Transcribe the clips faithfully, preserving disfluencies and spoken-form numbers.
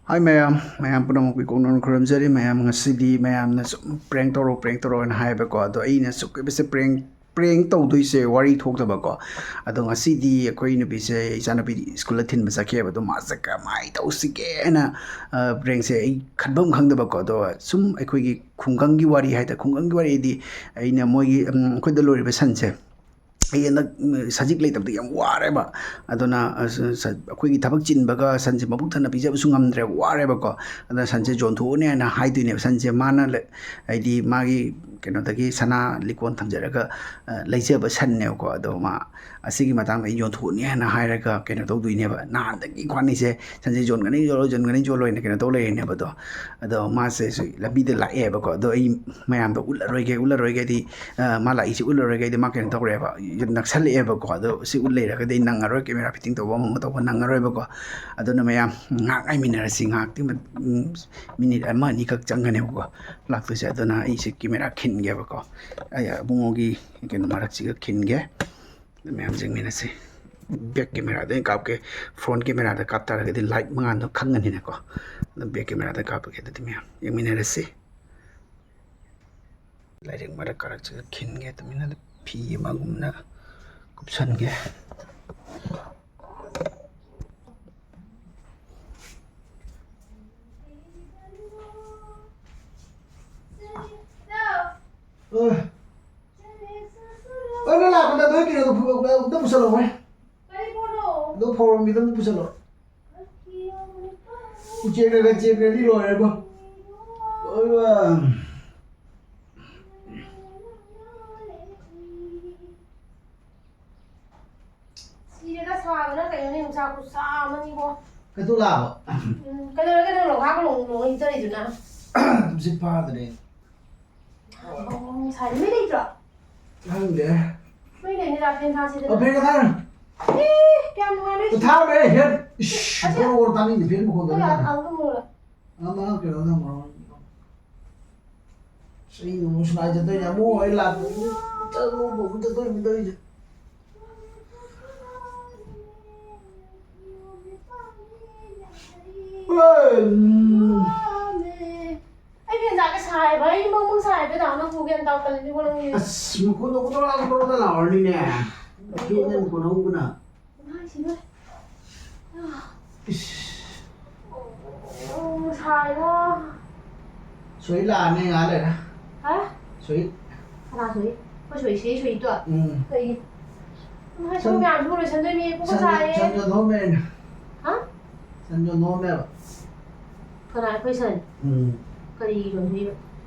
ꯍꯥꯏ ꯃꯌꯥꯝ, ꯃꯌꯥꯝ ꯄꯨꯝꯅꯃꯛꯄꯨ ꯏꯀꯣꯛꯅꯅ ꯈꯨꯔꯨꯝꯖꯔꯤ꯫ ꯃꯌꯥꯝ, ꯉꯁꯤꯗꯤ ꯃꯌꯥꯝꯅ ꯁꯨꯝ prank ꯇꯧꯔꯣ, prank ꯇꯧꯔꯣ ꯍꯥꯏꯅ ꯍꯥꯏꯕꯀꯣ꯫ ꯑꯗꯣ ꯑꯩꯅ ꯁꯨꯛ ꯄ꯭ꯔꯦꯡ ꯇꯧꯗꯣꯏꯁꯦ ꯋꯥꯔꯤ ꯊꯣꯛꯇꯕꯀꯣ꯫ ꯑꯗꯣ ꯉꯁꯤꯗꯤ ꯑꯩꯈꯣꯏ ꯅꯨꯄꯤꯁꯦ, ꯏꯆꯥꯅꯨꯄꯤ ꯁ꯭ꯀꯨꯜꯗ ꯊꯤꯟꯕ ꯆꯠꯈꯤꯑꯕ꯫ ꯑꯗꯣ ꯃꯥꯁꯦ ꯀꯃꯥꯏꯅ ꯇꯧꯁꯤꯒꯦꯅ, ꯑ, ꯄ꯭ꯔꯦꯡꯁꯦ ꯑꯩ ꯈꯟꯐꯝ ꯈꯪꯗꯕꯀꯣ꯫ ꯑꯗꯣ ꯁꯨꯝ ꯑꯩꯈꯣꯏꯒꯤ ꯈꯨꯡꯒꯪꯒꯤ ꯋꯥꯔꯤ ꯍꯥꯏꯇꯥꯔꯦ, ꯈꯨꯡꯒꯪꯒꯤ ꯋꯥꯔꯤꯗꯤ ꯑꯩꯅ ꯃꯣꯏꯒꯤ, ꯎꯝ, ꯑꯩꯈꯣꯏꯗ ꯂꯣꯏꯔꯤꯕ ꯁꯟꯁꯦ, ꯑꯩ ꯍꯟꯗꯛ, ꯎꯝ, ꯁꯖꯤꯛ ꯂꯩꯇꯕꯗ ꯌꯥꯝ ꯋꯥꯔꯦꯕ꯫ ꯑꯗꯨꯅ, ꯑ, ꯁ-, ꯁ-, ꯑꯩꯈꯣꯏꯒꯤ ꯊꯕꯛ ꯆꯤꯟꯕꯒ ꯁꯟꯁꯦ ꯃꯕꯨꯛ ꯊꯟꯅ ꯄꯤꯖꯕꯁꯨ ꯉꯝꯗ꯭ꯔꯦ, ꯋꯥꯔꯦꯕꯀꯣ꯫ ꯑꯗꯨꯅ ꯁꯟꯁꯦ ꯌꯣꯟꯊꯣꯛꯑꯅꯤ ꯍꯥꯏꯅ ꯍꯥꯏꯗꯣꯏꯅꯦꯕ꯫ ꯁꯟꯁꯦ ꯃꯥꯅ ꯂꯩ-, ꯍꯥꯏꯗꯤ ꯃꯥꯒꯤ ꯀꯩꯅꯣꯗꯒꯤ ꯁꯅꯥ ꯂꯤꯛꯀꯣꯟ ꯊꯝꯖꯔꯒ, ꯑ, ꯂꯩꯖꯕ ꯁꯟꯅꯦꯕꯀꯣ꯫ ꯑꯗꯣ ꯃꯥ ꯑꯁꯤꯒꯤ ꯃꯇꯥꯡꯗ ꯑꯩ ꯌꯣꯟꯊꯣꯛꯑꯅꯤ ꯍꯥꯏꯅ ꯍꯥꯏꯔꯒ ꯀꯩꯅꯣ ꯇꯧꯗꯣꯏꯅꯦꯕ꯫ ꯅꯍꯥꯟꯗꯒꯤ ꯏꯕꯥꯅꯤꯁꯦ ꯁꯟꯁꯦ ꯌꯣꯟꯒꯅꯤ, ꯌꯣꯜꯂꯣꯏ, ꯌꯣꯟꯒꯅꯤ, ꯌꯣꯜꯂꯣꯏꯅ ꯀꯩꯅꯣ ꯇꯧ ꯂꯩꯔꯤꯅꯦꯕ꯫ ꯑꯗꯣ, ꯑꯗꯣ ꯃꯥꯁꯦ ꯁꯤ ꯂꯝꯕꯤꯗ ꯂꯥꯛꯑꯦꯕꯀꯣ꯫ ꯑꯗꯣ ꯑꯩ ꯃꯌꯥꯝꯗ ꯎꯠꯂꯔꯣꯏꯒꯦ, ꯎꯠꯂꯔꯣꯏꯒꯦꯗꯤ, ꯑ, ꯃꯥ ꯂꯥꯛꯏꯁꯦ ꯎꯠꯂꯔꯣꯏꯒꯦꯗꯤ ꯃꯥ ꯀꯩꯅꯣ ꯇꯧꯔꯦꯕ, ꯅꯛꯁꯜꯂꯛꯑꯦꯕꯀꯣ꯫ ꯑꯗꯣ ꯁꯤ ꯎꯠ ꯂꯩꯔꯒꯗꯤ ꯑꯩ ꯅꯪꯉꯔꯣꯏ, camera fitting ꯇꯧꯕ ꯑꯃ ꯑꯃ ꯇꯧꯕ ꯅꯪꯉꯔꯣꯏꯕꯀꯣ꯫ ꯑꯗꯨꯅ ꯃꯌꯥꯝ ꯉꯥꯏꯍꯥꯛ ꯉꯥꯏꯃꯤꯟꯅꯔꯁꯤ꯫ ꯉꯥꯏꯍꯥꯛꯇꯤ ꯃ-, ꯎꯝ, minute ꯑꯃ ꯑꯅꯤꯈꯛ ꯆꯪꯒꯅꯦꯕꯀꯣ ꯂꯥꯛꯇꯣꯏꯁꯦ꯫ ꯑꯗꯨꯅ ꯑꯩꯁꯦ camera ꯈꯤꯟꯒꯦꯕꯀꯣ꯫ ꯑꯩ ꯑꯕꯨꯡꯉꯣꯒꯤ ꯀꯩꯅꯣ ꯃꯔꯛꯁꯤꯒ ꯈꯤꯟꯒꯦ꯫ ꯑꯗꯨ ꯃꯌꯥꯝ ꯌꯦꯡꯃꯤꯟꯅꯁꯤ꯫ Back cameraꯗ ꯑꯩꯅ ꯀꯥꯞꯀꯦ꯫ Front cameraꯗ ꯀꯥꯞ ꯇꯥꯔꯒꯗꯤ light ꯃꯉꯥꯜꯗꯣ ꯈꯪꯒꯅꯤꯅꯀꯣ꯫ ꯑꯗꯨ back cameraꯗ ꯀꯥꯞꯄꯒꯦ꯫ ꯑꯗꯨꯗꯤ ꯃꯌꯥꯝ ꯌꯦꯡꯃꯤꯟꯅꯔꯁꯤ꯫ ꯂꯥꯏꯔꯤꯛ ꯃꯔꯛ ꯀꯔꯛꯁꯤꯗ ꯈꯤꯟꯒꯦ꯫ ꯇꯨꯃꯤꯟꯅ ꯐꯤ ꯑꯃꯒꯨꯝꯅ ꯀꯨꯞꯁꯟꯒꯦ꯫ ꯑ꯫ ꯑ, ꯅꯪ ꯂꯥꯛꯄꯗ ꯅꯣꯏ ꯀꯩꯅꯣꯗꯣ ꯄꯨ-, ꯑꯝꯇ ꯄꯨꯁꯜꯂꯛꯑꯣꯍꯦ꯫ ꯑꯗꯨ ꯐꯧꯔꯝꯒꯤꯗ ꯑꯝꯇ ꯄꯨꯁꯜꯂꯣ꯫ ꯎꯆꯦꯛꯅꯒ ꯆꯦꯛꯅꯗꯤ ꯂꯣꯏꯔꯦꯕꯣ꯫ ꯂꯣꯏꯕ꯫ ꯁꯤꯔꯦꯗ ꯁꯥꯕꯅ ꯀꯩꯅꯣꯅꯦ, ꯅꯨꯡꯁꯥ ꯈꯨꯠꯁꯥ ꯑꯃꯅꯤꯕꯣ꯫ ꯀꯩꯗꯧ ꯂꯥꯛꯑꯕ? ꯎꯝ, ꯀꯩꯗꯧꯔꯒꯦ ꯅꯪ ꯂꯣꯡꯈꯥꯛ ꯂꯣꯡ-, ꯂꯣꯡꯉ ꯍꯤꯞꯆꯔꯤꯗꯨꯅ? ꯇꯨꯝꯁꯤꯠ ꯐꯥꯗ꯭ꯔꯦ꯫ ꯑꯣ, ꯁꯥꯏ꯫ ꯃꯩ ꯂꯩꯇ꯭ꯔꯣ? ꯈꯪꯗꯦ꯫ ꯃꯩ ꯂꯩꯅꯤ, ꯂꯥꯛꯀꯦ, ꯊꯥꯁꯤꯗꯅ꯫ ꯑꯣ, ꯐꯦꯟꯒ ꯊꯥꯔꯨꯅꯨ꯫ ꯑꯦ, ꯀꯌꯥꯝ ꯅꯨꯡꯉꯥꯏ ꯅꯣꯏ꯫ ꯊꯥꯔꯨꯅꯨ, ꯑꯦ, ꯐꯦꯟ꯫ ꯏꯁ, ꯑꯁꯤ ꯒꯣꯔꯣ ꯒꯣꯔꯣ ꯇꯥꯅꯤꯡꯗꯦ, ꯐꯦꯟ ꯃꯈꯣꯟꯗꯣ꯫ ꯍꯣꯏ, ꯑ-, ꯑꯃꯨꯛ ꯃꯨꯠꯂꯦ꯫ ꯑꯃ ꯀꯩꯅꯣ ꯊꯝꯃꯣ꯫ ꯆꯩ ꯑꯃꯨꯛ ꯁꯨꯃꯥꯏꯅ ꯆꯠꯇꯣꯏꯅꯦ, ꯑꯃꯨꯛ ꯑꯩ ꯂꯥꯛꯄꯗ ꯆꯠꯂꯨ ꯆꯠꯇꯣꯏꯅꯤ ꯇꯧꯔꯤꯁꯦ꯫ ꯍꯣꯏ꯫ ꯎꯝ꯫ ꯋꯥꯅꯦ꯫ ꯑꯩ ꯐꯦꯟ ꯆꯥꯛꯀ ꯁꯥꯏꯕ, ꯑꯩ ꯃꯪ ꯃꯪ ꯁꯥꯏꯕ, ꯗꯥ ꯅꯪꯕꯨ ꯒ꯭ꯌꯥꯟ ꯇꯥꯎ ꯇꯜꯂꯤꯕꯣ ꯅꯪꯒꯤ? ꯑꯁ, ꯃꯈꯣꯟꯗꯣ ꯀꯣꯗ꯭ꯔꯣꯛ ꯀꯣꯗ꯭ꯔꯣꯛ ꯂꯥꯎꯔꯅꯤꯅꯦ꯫ ꯐꯦꯟ ꯃꯈꯣꯟ ꯍꯧꯕꯅ꯫ ꯏꯃꯥꯏ, ꯁꯤꯃ꯫ ꯏꯁ꯫ ꯑꯣ, ꯁꯥꯏꯉꯣ꯫ ꯁꯣꯏ ꯂꯥꯛꯑꯅꯤ ꯉꯥꯏꯍꯥꯛ ꯂꯩꯔ꯫ ꯍꯥ? ꯁꯣꯏ꯫ ꯀꯅꯥ ꯁꯣꯏ? ꯑꯩꯈꯣꯏ ꯁꯣꯏ, ꯁꯤ ꯁꯣꯏꯗꯣ? ꯎꯝ꯫ ꯀꯩꯒꯤ? ꯏꯃꯥꯏ, ꯁꯤ ꯁꯟ-, ꯃꯌꯥꯝꯁꯤꯕꯨ ꯂꯣꯏꯁꯟꯗꯣꯏꯅꯦ, ꯄꯨꯡ ꯁꯟ-, ꯀꯌꯥ ꯇꯥꯔꯦ? ꯁꯟ ꯌꯣꯟꯊꯣꯛꯑꯝꯃꯦ ꯑꯩꯅ꯫ ꯍꯥ? ꯁꯟ ꯌꯣꯟꯊꯣꯛꯑꯝꯃꯦꯕ꯫ ꯀꯅꯥ, ꯑꯩꯈꯣꯏ ꯁꯟ? ꯎꯝ꯫ ꯀꯔꯤ ꯌꯣꯟꯊꯣꯛꯏꯕ?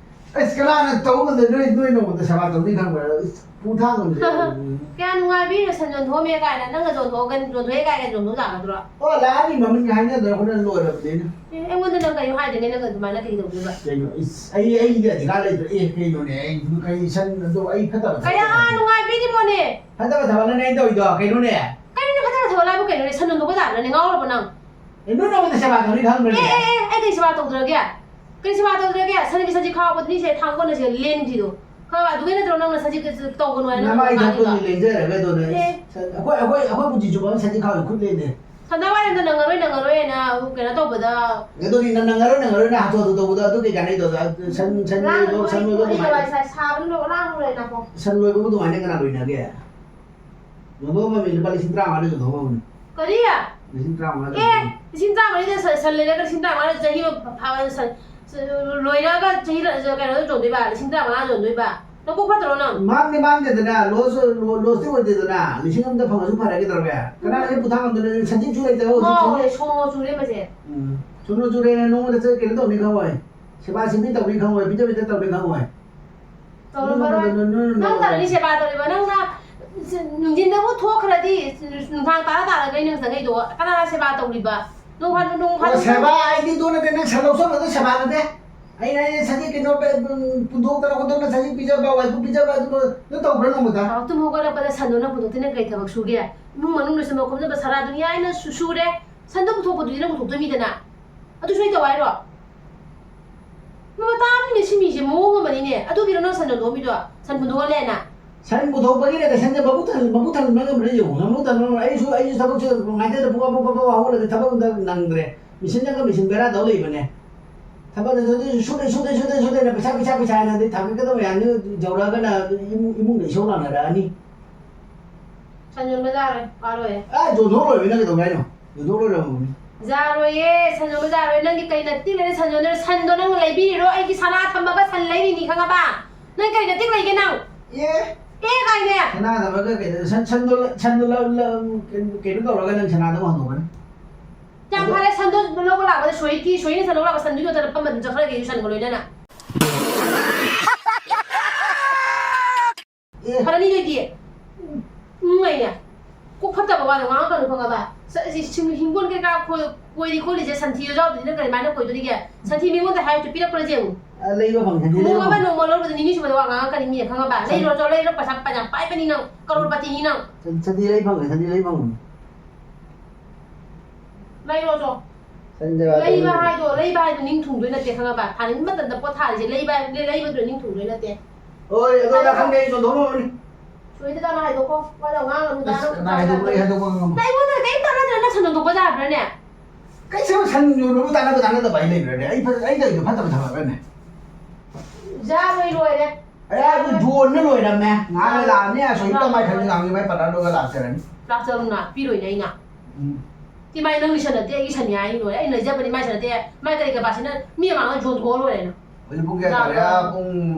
ꯑꯁ, ꯀꯅꯥꯅ ꯇꯧ ꯉꯝꯗꯣꯏ? ꯅꯣꯏ, ꯅꯣꯏ ꯅꯣꯡꯃꯇ ꯁꯦꯕꯥ ꯇꯧꯅꯤ ꯈꯪꯕ꯭ꯔꯥ? ꯑꯁ, ꯄꯨꯡ ꯊꯥ ꯉꯝꯗꯦ꯫ ꯎꯝ꯫ ꯀꯌꯥ ꯅꯨꯡꯉꯥꯏꯕꯤꯔꯤꯅꯣ ꯁꯟ ꯌꯣꯟꯊꯣꯛꯑꯝꯃꯦ ꯀꯥꯏꯅ, ꯅꯪꯅ ꯌꯣꯟꯊꯣꯛꯑꯒ, ꯌꯣꯟꯊꯣꯛꯑꯦ ꯀꯥꯏꯅ ꯌꯣꯟꯊꯣꯛ ꯌꯥꯒꯗ꯭ꯔꯣ? ꯑꯣ, ꯂꯥꯛꯑꯅꯤ, ꯃꯃꯤꯡ ꯍꯥꯏꯅꯗꯅ ꯍꯣꯠꯅ ꯂꯣꯏꯔꯕꯅꯤ ꯑꯩꯅ꯫ ꯑꯦ, ꯑꯩꯉꯣꯟꯗ ꯅꯪ ꯀꯔꯤꯝ ꯍꯥꯏꯗ꯭ꯔꯤꯉꯩ ꯅꯪ ꯑꯗꯨꯃꯥꯏꯅ ꯀꯩ ꯇꯧꯗꯣꯏꯕ? ꯀꯩꯅꯣ? ꯏꯁ, ꯑꯩ, ꯑꯩꯒꯤ ꯑꯙꯤꯀꯥꯔ ꯂꯩꯇ꯭ꯔꯣ? ꯑꯦ, ꯀꯩꯅꯣꯅꯦ? ꯑꯩ, ꯀꯩ ꯁꯟ ꯑꯗꯣ ꯑꯩ ꯐꯠꯇꯕ ꯊꯕꯛ ꯀꯌꯥ ꯇꯧꯗꯦ꯫ ꯅꯨꯡꯉꯥꯏꯕꯤꯔꯤꯃꯣꯅꯦ? ꯐꯠꯇꯕ ꯊꯕꯛꯅꯅꯦ ꯑꯩꯅ ꯇꯧꯔꯤꯗꯣ, ꯀꯩꯅꯣꯅꯦ? ꯀꯔꯤꯅꯣ ꯐꯠꯇꯕ ꯊꯕꯛ ꯍꯥꯏꯕꯨ ꯀꯩꯅꯣꯅꯦ? ꯁꯟ ꯌꯣꯟꯊꯣꯛꯄ ꯌꯥꯕ꯭ꯔꯅꯦ? ꯉꯥꯎꯔꯕꯣ ꯅꯪ? ꯑꯦ, ꯅꯣꯏ ꯅꯣꯡꯃꯇ ꯁꯦꯕꯥ ꯇꯧꯅꯤ ꯈꯪꯕ꯭ꯔꯅꯦ? ꯑꯦ, ꯑꯦ, ꯑꯦ, ꯑꯩ ꯀꯩ ꯁꯦꯕꯥ ꯇꯧꯗ꯭ꯔꯒꯦ? ꯀꯩ ꯁꯦꯕꯥ ꯇꯧꯗ꯭ꯔꯒꯦ? ꯁꯟꯒꯤ ꯁꯖꯤꯛ ꯈꯥꯎꯕꯗꯨꯅꯤ ꯁꯦ ꯊꯥꯡ ꯀꯣꯟꯅ ꯁꯦ ꯂꯦꯟꯈꯤꯗꯣ꯫ ꯈꯪꯉꯕ? ꯑꯗꯨꯒꯤ ꯅꯠꯇ꯭ꯔꯣ ꯅꯪꯅ ꯁꯖꯤꯛ ꯇꯧꯒꯅꯨ ꯍꯥꯏꯅ ꯅꯃꯥꯏ ꯉꯥꯡꯉꯤꯗꯣ? ꯊꯛꯄꯅꯤ ꯂꯦꯟꯖꯔꯒ ꯑꯗꯣ ꯅꯪ ꯑꯦ꯫ ꯁꯟ-, ꯑꯩꯈꯣꯏ, ꯑꯩꯈꯣꯏ, ꯑꯩꯈꯣꯏ ꯄꯨꯟꯁꯤ ꯆꯨꯞꯄ ꯑꯃ ꯁꯖꯤꯛ ꯈꯥꯎꯕ ꯈꯨꯠ ꯂꯦꯟꯗꯦ꯫ ꯁꯟꯗꯥ ꯋꯥꯏꯔꯦꯝꯗ ꯅꯪꯉꯔꯣꯏ, ꯅꯪꯉꯔꯣꯏꯅ ꯀꯩꯅꯣ ꯇꯧꯕꯗ꯫ ꯑꯗꯨꯅꯤ ꯅꯪ ꯅꯪꯉꯔꯣꯏ, ꯅꯪꯉꯔꯣꯏꯅ ꯍꯥꯊꯨ ꯍꯥꯊꯨ ꯇꯧꯕꯗꯣ ꯑꯗꯨ ꯀꯩ ꯀꯥꯟꯅꯩꯗꯣ? ꯁꯟ, ꯁꯟ ꯂꯥꯡꯒꯅꯨ, ꯂꯣꯏꯕ, ꯁꯟ ꯑꯩ, ꯂꯣꯏꯕ ꯑꯩ ꯂꯋꯥꯏ ꯑꯗꯨꯃꯥꯏꯅ꯫ ꯁꯥꯏ, ꯁꯥꯕꯅ ꯂꯣꯏ-, ꯂꯥꯡꯕ ꯂꯣꯏꯔꯦ ꯅꯥꯀꯣ꯫ ꯁꯟ ꯂꯣꯏꯕꯕꯨ ꯑꯗꯨꯃꯥꯏꯅ ꯀꯅꯥ ꯂꯣꯏꯅꯒꯦ? ꯌꯣꯟꯊꯣꯛꯑꯝꯃꯤ ꯂꯨꯄꯥ ꯂꯤꯁꯤꯡ ꯇꯔꯥꯃꯉꯥꯗ ꯌꯣꯟꯊꯣꯛꯑꯝꯃꯤ꯫ ꯀꯔꯤ? ꯂꯤꯁꯤꯡ ꯇꯔꯥꯃꯉꯥꯗ ꯑꯦ, ꯌꯣꯟꯊꯣꯛꯑꯝꯃꯤ꯫ ꯂꯤꯁꯤꯡ ꯇꯔꯥꯃꯔꯤꯗ ꯁꯟ, ꯁꯟ ꯂꯩꯔꯒ ꯂꯤꯁꯤꯡ ꯇꯔꯥꯃꯉꯥꯗ ꯆꯍꯤ ꯑꯃ ꯐꯥꯕ ꯁꯟ, ꯁꯟ ꯂꯣꯏꯔꯒ ꯆꯍꯤ ꯀꯩꯅꯣꯗ ꯌꯣꯟꯗꯣꯏꯕ, ꯂꯤꯁꯤꯡ ꯇꯔꯥꯃꯉꯥ ꯌꯣꯟꯗꯣꯏꯕ꯫ ꯅꯀꯣꯛ ꯐꯠꯇ꯭ꯔꯣ ꯅꯪ? ꯃꯥꯡꯗꯤ ꯃꯥꯡꯗꯦꯗꯅ, ꯂꯣꯁ, ꯂꯣ-, ꯂꯣꯁꯇꯤ ꯑꯣꯏꯗꯦꯗꯅ, ꯂꯤꯁꯤꯡ ꯑꯃꯗ ꯐꯪꯉꯁꯨ ꯐꯔꯦ, ꯀꯩꯗꯧꯔꯒꯦ? ꯀꯅꯥꯅ ꯍꯦꯛ ꯄꯨꯊꯥꯡ ꯉꯝꯗꯣꯏꯅꯣ? ꯁꯟꯊꯤ ꯆꯨ ꯂꯩꯇꯕ ꯍꯧꯖꯤꯛ ꯉꯥꯎꯔꯦ, ꯁꯟꯊꯤ-, ꯁꯣꯅꯣ ꯆꯨꯔꯦ ꯃꯁꯦ꯫ ꯎꯝ, ꯁꯣꯅꯣ ꯆꯨꯔꯦꯅ ꯅꯣꯡꯃꯗ ꯆꯠ-, ꯀꯩꯅꯣ ꯇꯧꯅꯤ ꯈꯪꯉꯣꯏ, ꯁꯦꯕꯥ ꯁꯤꯕꯤ ꯇꯧꯅꯤ ꯈꯪꯉꯣꯏ, ꯄꯤꯖ ꯄꯤꯊꯛ ꯇꯧꯅꯤ ꯈꯪꯉꯣꯏ꯫ ꯇꯧꯔꯝꯃꯔꯣꯏ꯫ ꯅꯣꯏ, ꯅꯣꯏ, ꯅꯣꯏ, ꯅꯪ ꯅꯣꯏ꯫ ꯇꯧꯔꯅꯤ ꯁꯦꯕꯥ ꯇꯧꯔꯤꯕ, ꯅꯪꯅ ꯅꯨꯡꯊꯤꯟꯗꯕꯨ ꯊꯣꯛꯈ꯭ꯔꯗꯤ, ꯅꯨꯡꯗꯥꯡ ꯇꯥꯔ ꯇꯥꯔꯒ ꯑꯩꯅ ꯆꯪꯉꯛꯏꯗꯣ, ꯀꯅꯥꯅ ꯁꯦꯕꯥ ꯇꯧꯔꯤꯕ? ꯅꯣꯡ ꯐꯥꯗꯣꯛ, ꯅꯣꯡ ꯑꯣ, ꯐꯥꯗꯣꯛ ꯁꯦꯕꯥ ꯑꯩꯗꯤ ꯑꯗꯨ ꯅꯠꯇꯦ, ꯅꯪ ꯁꯟ ꯂꯧꯁꯟꯕꯗꯣ ꯁꯦꯕꯥ ꯅꯠꯇꯦ꯫ ꯑꯩꯅ, ꯑꯩꯅ ꯁꯖꯤꯛ ꯀꯩꯅꯣ, ꯄꯦ-, ꯎꯝ, ꯄꯨꯟꯊꯣꯛꯇꯅ ꯈꯣꯠꯇꯣꯛꯇꯅ ꯁꯖꯤꯛ ꯄꯤꯖꯕ, ꯋꯥꯏꯀꯨꯞ ꯄꯤꯖꯕ, ꯑꯗꯨ, ꯑꯗꯨ ꯇꯧꯕ꯭ꯔꯥ ꯅꯣꯡꯃꯗ? ꯆꯥꯎꯔꯥꯛ ꯇꯨꯝ ꯍꯧꯒꯠꯂꯛꯄꯗ ꯁꯟꯗꯣ ꯅꯪ ꯄꯨꯊꯣꯛꯇꯦ, ꯅꯪ ꯀꯩ ꯊꯕꯛ ꯁꯨꯒꯦ? ꯏꯃꯨꯡ ꯃꯅꯨꯡ ꯂꯣꯏꯁꯟꯕ ꯈꯣꯝꯖꯟꯕ ꯁꯔꯥ ꯗꯨꯅꯤꯌꯥ ꯑꯩꯅ ꯁꯨ-, ꯁꯨꯔꯦ꯫ ꯁꯟꯗꯣ ꯄꯨꯊꯣꯛꯄꯗꯨꯗꯤ ꯅꯪ ꯄꯨꯊꯣꯛꯇꯣꯏ ꯃꯤꯗꯅ꯫ ꯑꯗꯨꯁꯨ ꯑꯩ ꯇꯧ ꯍꯥꯏꯔꯣ? ꯃꯇꯥ ꯑꯃꯅꯤꯅꯦ ꯁꯤ ꯃꯤꯁꯦ, ꯃꯑꯣꯡ ꯑꯃꯅꯤꯅꯦ꯫ ꯑꯗꯨꯒꯤꯔꯣ ꯅꯪ ꯁꯟ ꯌꯣꯟꯊꯣꯛꯑꯝꯃꯤꯗꯣ? ꯁꯟ ꯄꯨꯊꯣꯛꯍꯜꯂꯦꯅ? ꯁꯟ ꯄꯨꯊꯣꯛꯄꯒꯤ ꯅꯠꯇꯦ, ꯁꯟꯁꯦ ꯃꯕꯨꯛ ꯊꯟ-, ꯃꯕꯨꯛ ꯊꯟꯕ ꯉꯝꯕ꯭ꯔꯥ ꯌꯦꯡꯉꯨ, ꯃꯕꯨꯛ ꯊꯟꯕ ꯉꯝꯕ꯭ꯔꯥ? ꯑꯩꯁꯨ, ꯑꯩꯁꯨ ꯊꯕꯛꯁꯦ ꯉꯥꯏꯇꯗ ꯄꯨꯡ ꯑꯃ, ꯄꯨꯡ ꯑꯃ ꯍꯧꯒꯠꯂꯗꯤ ꯊꯕꯛ ꯑꯝꯇ ꯅꯪꯗ꯭ꯔꯦ꯫ ꯃꯦꯆꯤꯟꯅꯒ ꯃꯦꯆꯤꯟ ꯕꯦꯔꯥ ꯇꯧ ꯂꯩꯕꯅꯦ꯫ ꯊꯕꯛꯅ ꯁꯨꯗꯦ, ꯁꯨꯗꯦ, ꯁꯨꯗꯦ, ꯁꯨꯗꯦ, ꯁꯨꯗꯦꯅ ꯄꯩꯁꯥ, ꯄꯩꯁꯥ, ꯄꯩꯁꯥ ꯍꯥꯏꯅ ꯑꯗꯩ ꯊꯥꯡꯒꯠꯀꯗꯕ ꯃꯌꯥꯝꯗꯨ ꯌꯧꯔꯛꯑꯒꯅ ꯏꯃꯨꯡ, ꯏꯃꯨꯡꯗ ꯏꯁꯧ ꯂꯥꯡꯅꯔꯛꯑꯅꯤ꯫ ꯁꯟ ꯌꯣꯟꯕ ꯌꯥꯔꯣꯏ, ꯋꯥꯔꯣꯏ꯫ ꯑ, ꯌꯣꯟꯊꯣꯛ ꯂꯣꯏꯕꯅ ꯀꯩꯗꯧꯒꯦ ꯍꯥꯏꯅꯣ? ꯌꯣꯟꯊꯣꯛ ꯂꯣꯏꯔꯝꯃꯕꯅꯤ꯫ ꯌꯥꯔꯣꯏꯌꯦ, ꯁꯟ ꯌꯣꯟꯕ ꯌꯥꯔꯣꯏ꯫ ꯅꯪꯒꯤ ꯀꯩ ꯅꯠꯇꯤ ꯂꯩꯔꯦ ꯁꯟ ꯌꯣꯟꯗꯣꯏꯔꯣ? ꯁꯟꯗꯣ ꯅꯪꯅ ꯂꯩꯕꯤꯔꯤꯔꯣ? ꯑꯩꯒꯤ ꯁꯅꯥ ꯊꯝꯃꯒ ꯁꯟ ꯂꯩꯔꯤꯅꯤ, ꯈꯪꯉꯕ? ꯅꯪ ꯀꯩ ꯅꯠꯇꯤ ꯂꯩꯒꯦ ꯅꯪ? ꯑꯦ? ꯑꯦ ꯀꯥꯏꯅꯦ? ꯁꯅꯥ ꯊꯝꯃꯒ ꯀꯩꯗꯧ-, ꯁꯟ, ꯁꯟꯗꯣ ꯂ-, ꯁꯟꯗꯣ ꯂ-, ꯂ-, ꯀꯩꯅꯣ, ꯀꯩꯅꯣ ꯇꯧꯔꯒ ꯅꯪ ꯁꯅꯥꯗꯣ ꯍꯟꯗꯣꯛꯀꯅꯤ꯫ ꯌꯥꯝ ꯑꯗꯣ ꯐꯔꯦ, ꯁꯟꯗꯣ ꯂꯧꯕ ꯂꯥꯛꯄꯗ ꯁꯣꯏꯀꯤ, ꯁꯣꯏꯅ ꯁꯟ ꯂꯧꯕ ꯂꯥꯛꯄ ꯁꯟꯗꯨꯒꯤ ꯃꯊꯛꯇ ꯐꯝꯃ ꯑꯗꯨꯝ ꯆꯠꯈ꯭ꯔꯒꯦ, ꯑꯩꯁꯨ ꯁꯟꯒ ꯂꯣꯏꯅꯅ꯫ ꯑꯦ꯫ ꯐꯔꯅꯤ ꯅꯣꯏꯗꯤ꯫ ꯎꯝ, ꯍꯥꯏꯅꯦ꯫ ꯀꯣꯛ ꯐꯠꯇꯕ ꯋꯥꯗꯣ ꯉꯥꯡꯉꯛꯀꯅꯨ, ꯈꯪꯉꯕ? ꯁ-, ꯁꯤ, ꯁꯤ ꯍꯤꯡꯒꯣꯜ ꯀꯩꯀꯥ ꯈꯣꯏ-, ꯀꯣꯏꯔꯤ ꯈꯣꯠꯂꯤꯁꯦ ꯁꯟꯊꯤꯗꯣ ꯌꯥꯎꯗ꯭ꯔꯗꯤ ꯅꯪ ꯀꯔꯤꯃꯥꯏꯅ ꯀꯣꯏꯗꯣꯔꯤꯒꯦ? ꯁꯟꯊꯤ ꯃꯤꯉꯣꯟꯗ ꯍꯥꯏꯔꯁꯨ ꯄꯤꯔꯛꯄ꯭ꯔꯥ ꯌꯦꯡꯉꯨ꯫ ꯑ, ꯂꯩꯕ ꯐꯪꯉꯦ, ꯁꯟꯊꯤ ꯂꯩꯕ ꯅꯣꯡꯃ ꯑꯃ ꯐꯪꯉꯦ꯫ ꯅꯣꯡꯃ ꯂꯧꯔꯨꯕꯗ ꯅꯤꯅꯤ ꯁꯨꯕꯗ ꯋꯥ ꯉꯥꯡꯉꯛꯀꯅꯤ ꯃꯤ, ꯈꯪꯉꯕ? ꯁꯟ- ꯂꯩꯔꯣ ꯆꯣ, ꯂꯩꯔꯣ, ꯄꯩꯁꯥ ꯐꯅꯌꯥꯝ ꯄꯥꯏꯕꯅꯤ ꯅꯪ, ꯀꯔꯣꯔꯄꯇꯤꯅꯤ ꯅꯪ꯫ ꯁꯟ-, ꯁꯟꯊꯤ ꯂꯩ ꯐꯪꯉꯦ, ꯁꯟꯊꯤ ꯂꯩ ꯐꯪꯉꯦ꯫ ꯂꯩꯔꯣ ꯆꯣ꯫ ꯁꯟ ꯖꯒꯥ ꯂꯩꯕ ꯇꯧꯔꯤ꯫ ꯍꯥꯏꯗꯣ, ꯂꯩꯕ ꯍꯥꯏꯗꯣ ꯅꯤꯡ ꯊꯨꯡꯗꯣꯏ ꯅꯠꯇꯦ, ꯈꯪꯉꯕ? ꯊꯥꯅꯤꯡꯕ ꯃꯇꯝꯗ ꯄꯣꯠ ꯊꯥꯔꯤꯁꯦ ꯂꯩꯕ ꯍꯥꯏ-, ꯂꯩꯕꯗꯨꯅ ꯅꯤꯡ ꯊꯨꯡꯗꯣꯏ ꯅꯠꯇꯦ꯫ ꯍꯣꯏ, ꯑꯗꯣ ꯅꯥꯀꯟꯗ ꯑꯩ ꯌꯣꯟꯊꯣꯛꯑꯝꯃꯕꯅꯤ꯫ ꯁꯣꯏꯗ ꯇꯥꯅ ꯍꯥꯏꯗꯣꯛꯈꯣ꯫ ꯋꯥꯗꯣ ꯉꯥꯡꯉꯅꯨ, ꯑꯁ, ꯗꯥ, ꯅꯪ ꯀꯅꯥ ꯍꯥꯏꯗꯣꯛꯄ, ꯑꯩ ꯍꯥꯏꯗꯣꯛꯄ ꯉꯝꯃꯣꯏ꯫ ꯅꯪ ꯑꯩꯉꯣꯟꯗ ꯀꯔꯤꯝ ꯇꯥꯟꯅꯗꯅ ꯅꯪ ꯁꯟ ꯌꯣꯟꯊꯣꯛꯄ ꯌꯥꯕ꯭ꯔꯥꯅꯦ? ꯀꯩ ꯁꯟ, ꯁꯟ ꯌꯣꯟꯕꯕꯨ ꯇꯥꯟꯅꯕ ꯇꯥꯟꯅꯗꯕ ꯍꯥꯏ ꯂꯩꯕ꯭ꯔꯥꯅꯦ? ꯑꯩ ꯐ-, ꯑꯩ ꯇꯧꯔꯤꯗꯣ ꯐꯠꯇꯕ ꯊꯕꯛꯔꯅꯦ? ꯌꯥꯔꯣꯏ, ꯂꯣꯏꯔꯦ꯫ ꯑꯦ, ꯑꯗꯨ ꯌꯣꯟꯅ ꯂꯣꯏꯔꯝꯃꯦ꯫ ꯉꯥꯏꯍꯥꯛ ꯂꯩ ꯂꯥꯛꯑꯅꯤ, ꯑꯁꯣꯏ ꯂꯥꯛꯑꯣ꯫ ꯀꯃꯥꯏ ꯈꯟꯅꯤ ꯂꯥꯛꯑꯅꯤ, ꯃꯥꯏ ꯄꯇꯥꯗꯨꯒ ꯂꯥꯛꯆꯔꯅꯤ꯫ ꯂꯥꯛꯆꯔꯨꯅ, ꯄꯤꯔꯣꯏꯅꯦ ꯑꯩꯅ꯫ ꯎꯝ꯫ ꯁꯤ ꯃꯥꯏ ꯅꯪ ꯂꯤꯁꯟꯅꯗꯦ, ꯑꯩꯒꯤ ꯁꯟꯅꯤ ꯍꯥꯏ ꯂꯣꯏꯔꯦ꯫ ꯑꯩꯅ ꯂꯩꯖꯕꯅꯤ, ꯃꯥꯏ ꯁꯟꯅꯗꯦ꯫ ꯃꯥꯏ ꯀꯔꯤ ꯀꯕꯥꯁꯤꯅ ꯃꯤ ꯑꯃꯥꯡꯅ ꯌꯣꯟꯊꯣꯛꯑ ꯂꯣꯏꯔꯦꯅ꯫ ꯍꯧꯖꯤꯛ ꯄꯨꯡ ꯀꯌꯥ ꯇꯥꯔꯦ? ꯂꯥꯛꯑꯣ꯫ ꯑꯥ, ꯄꯨꯡ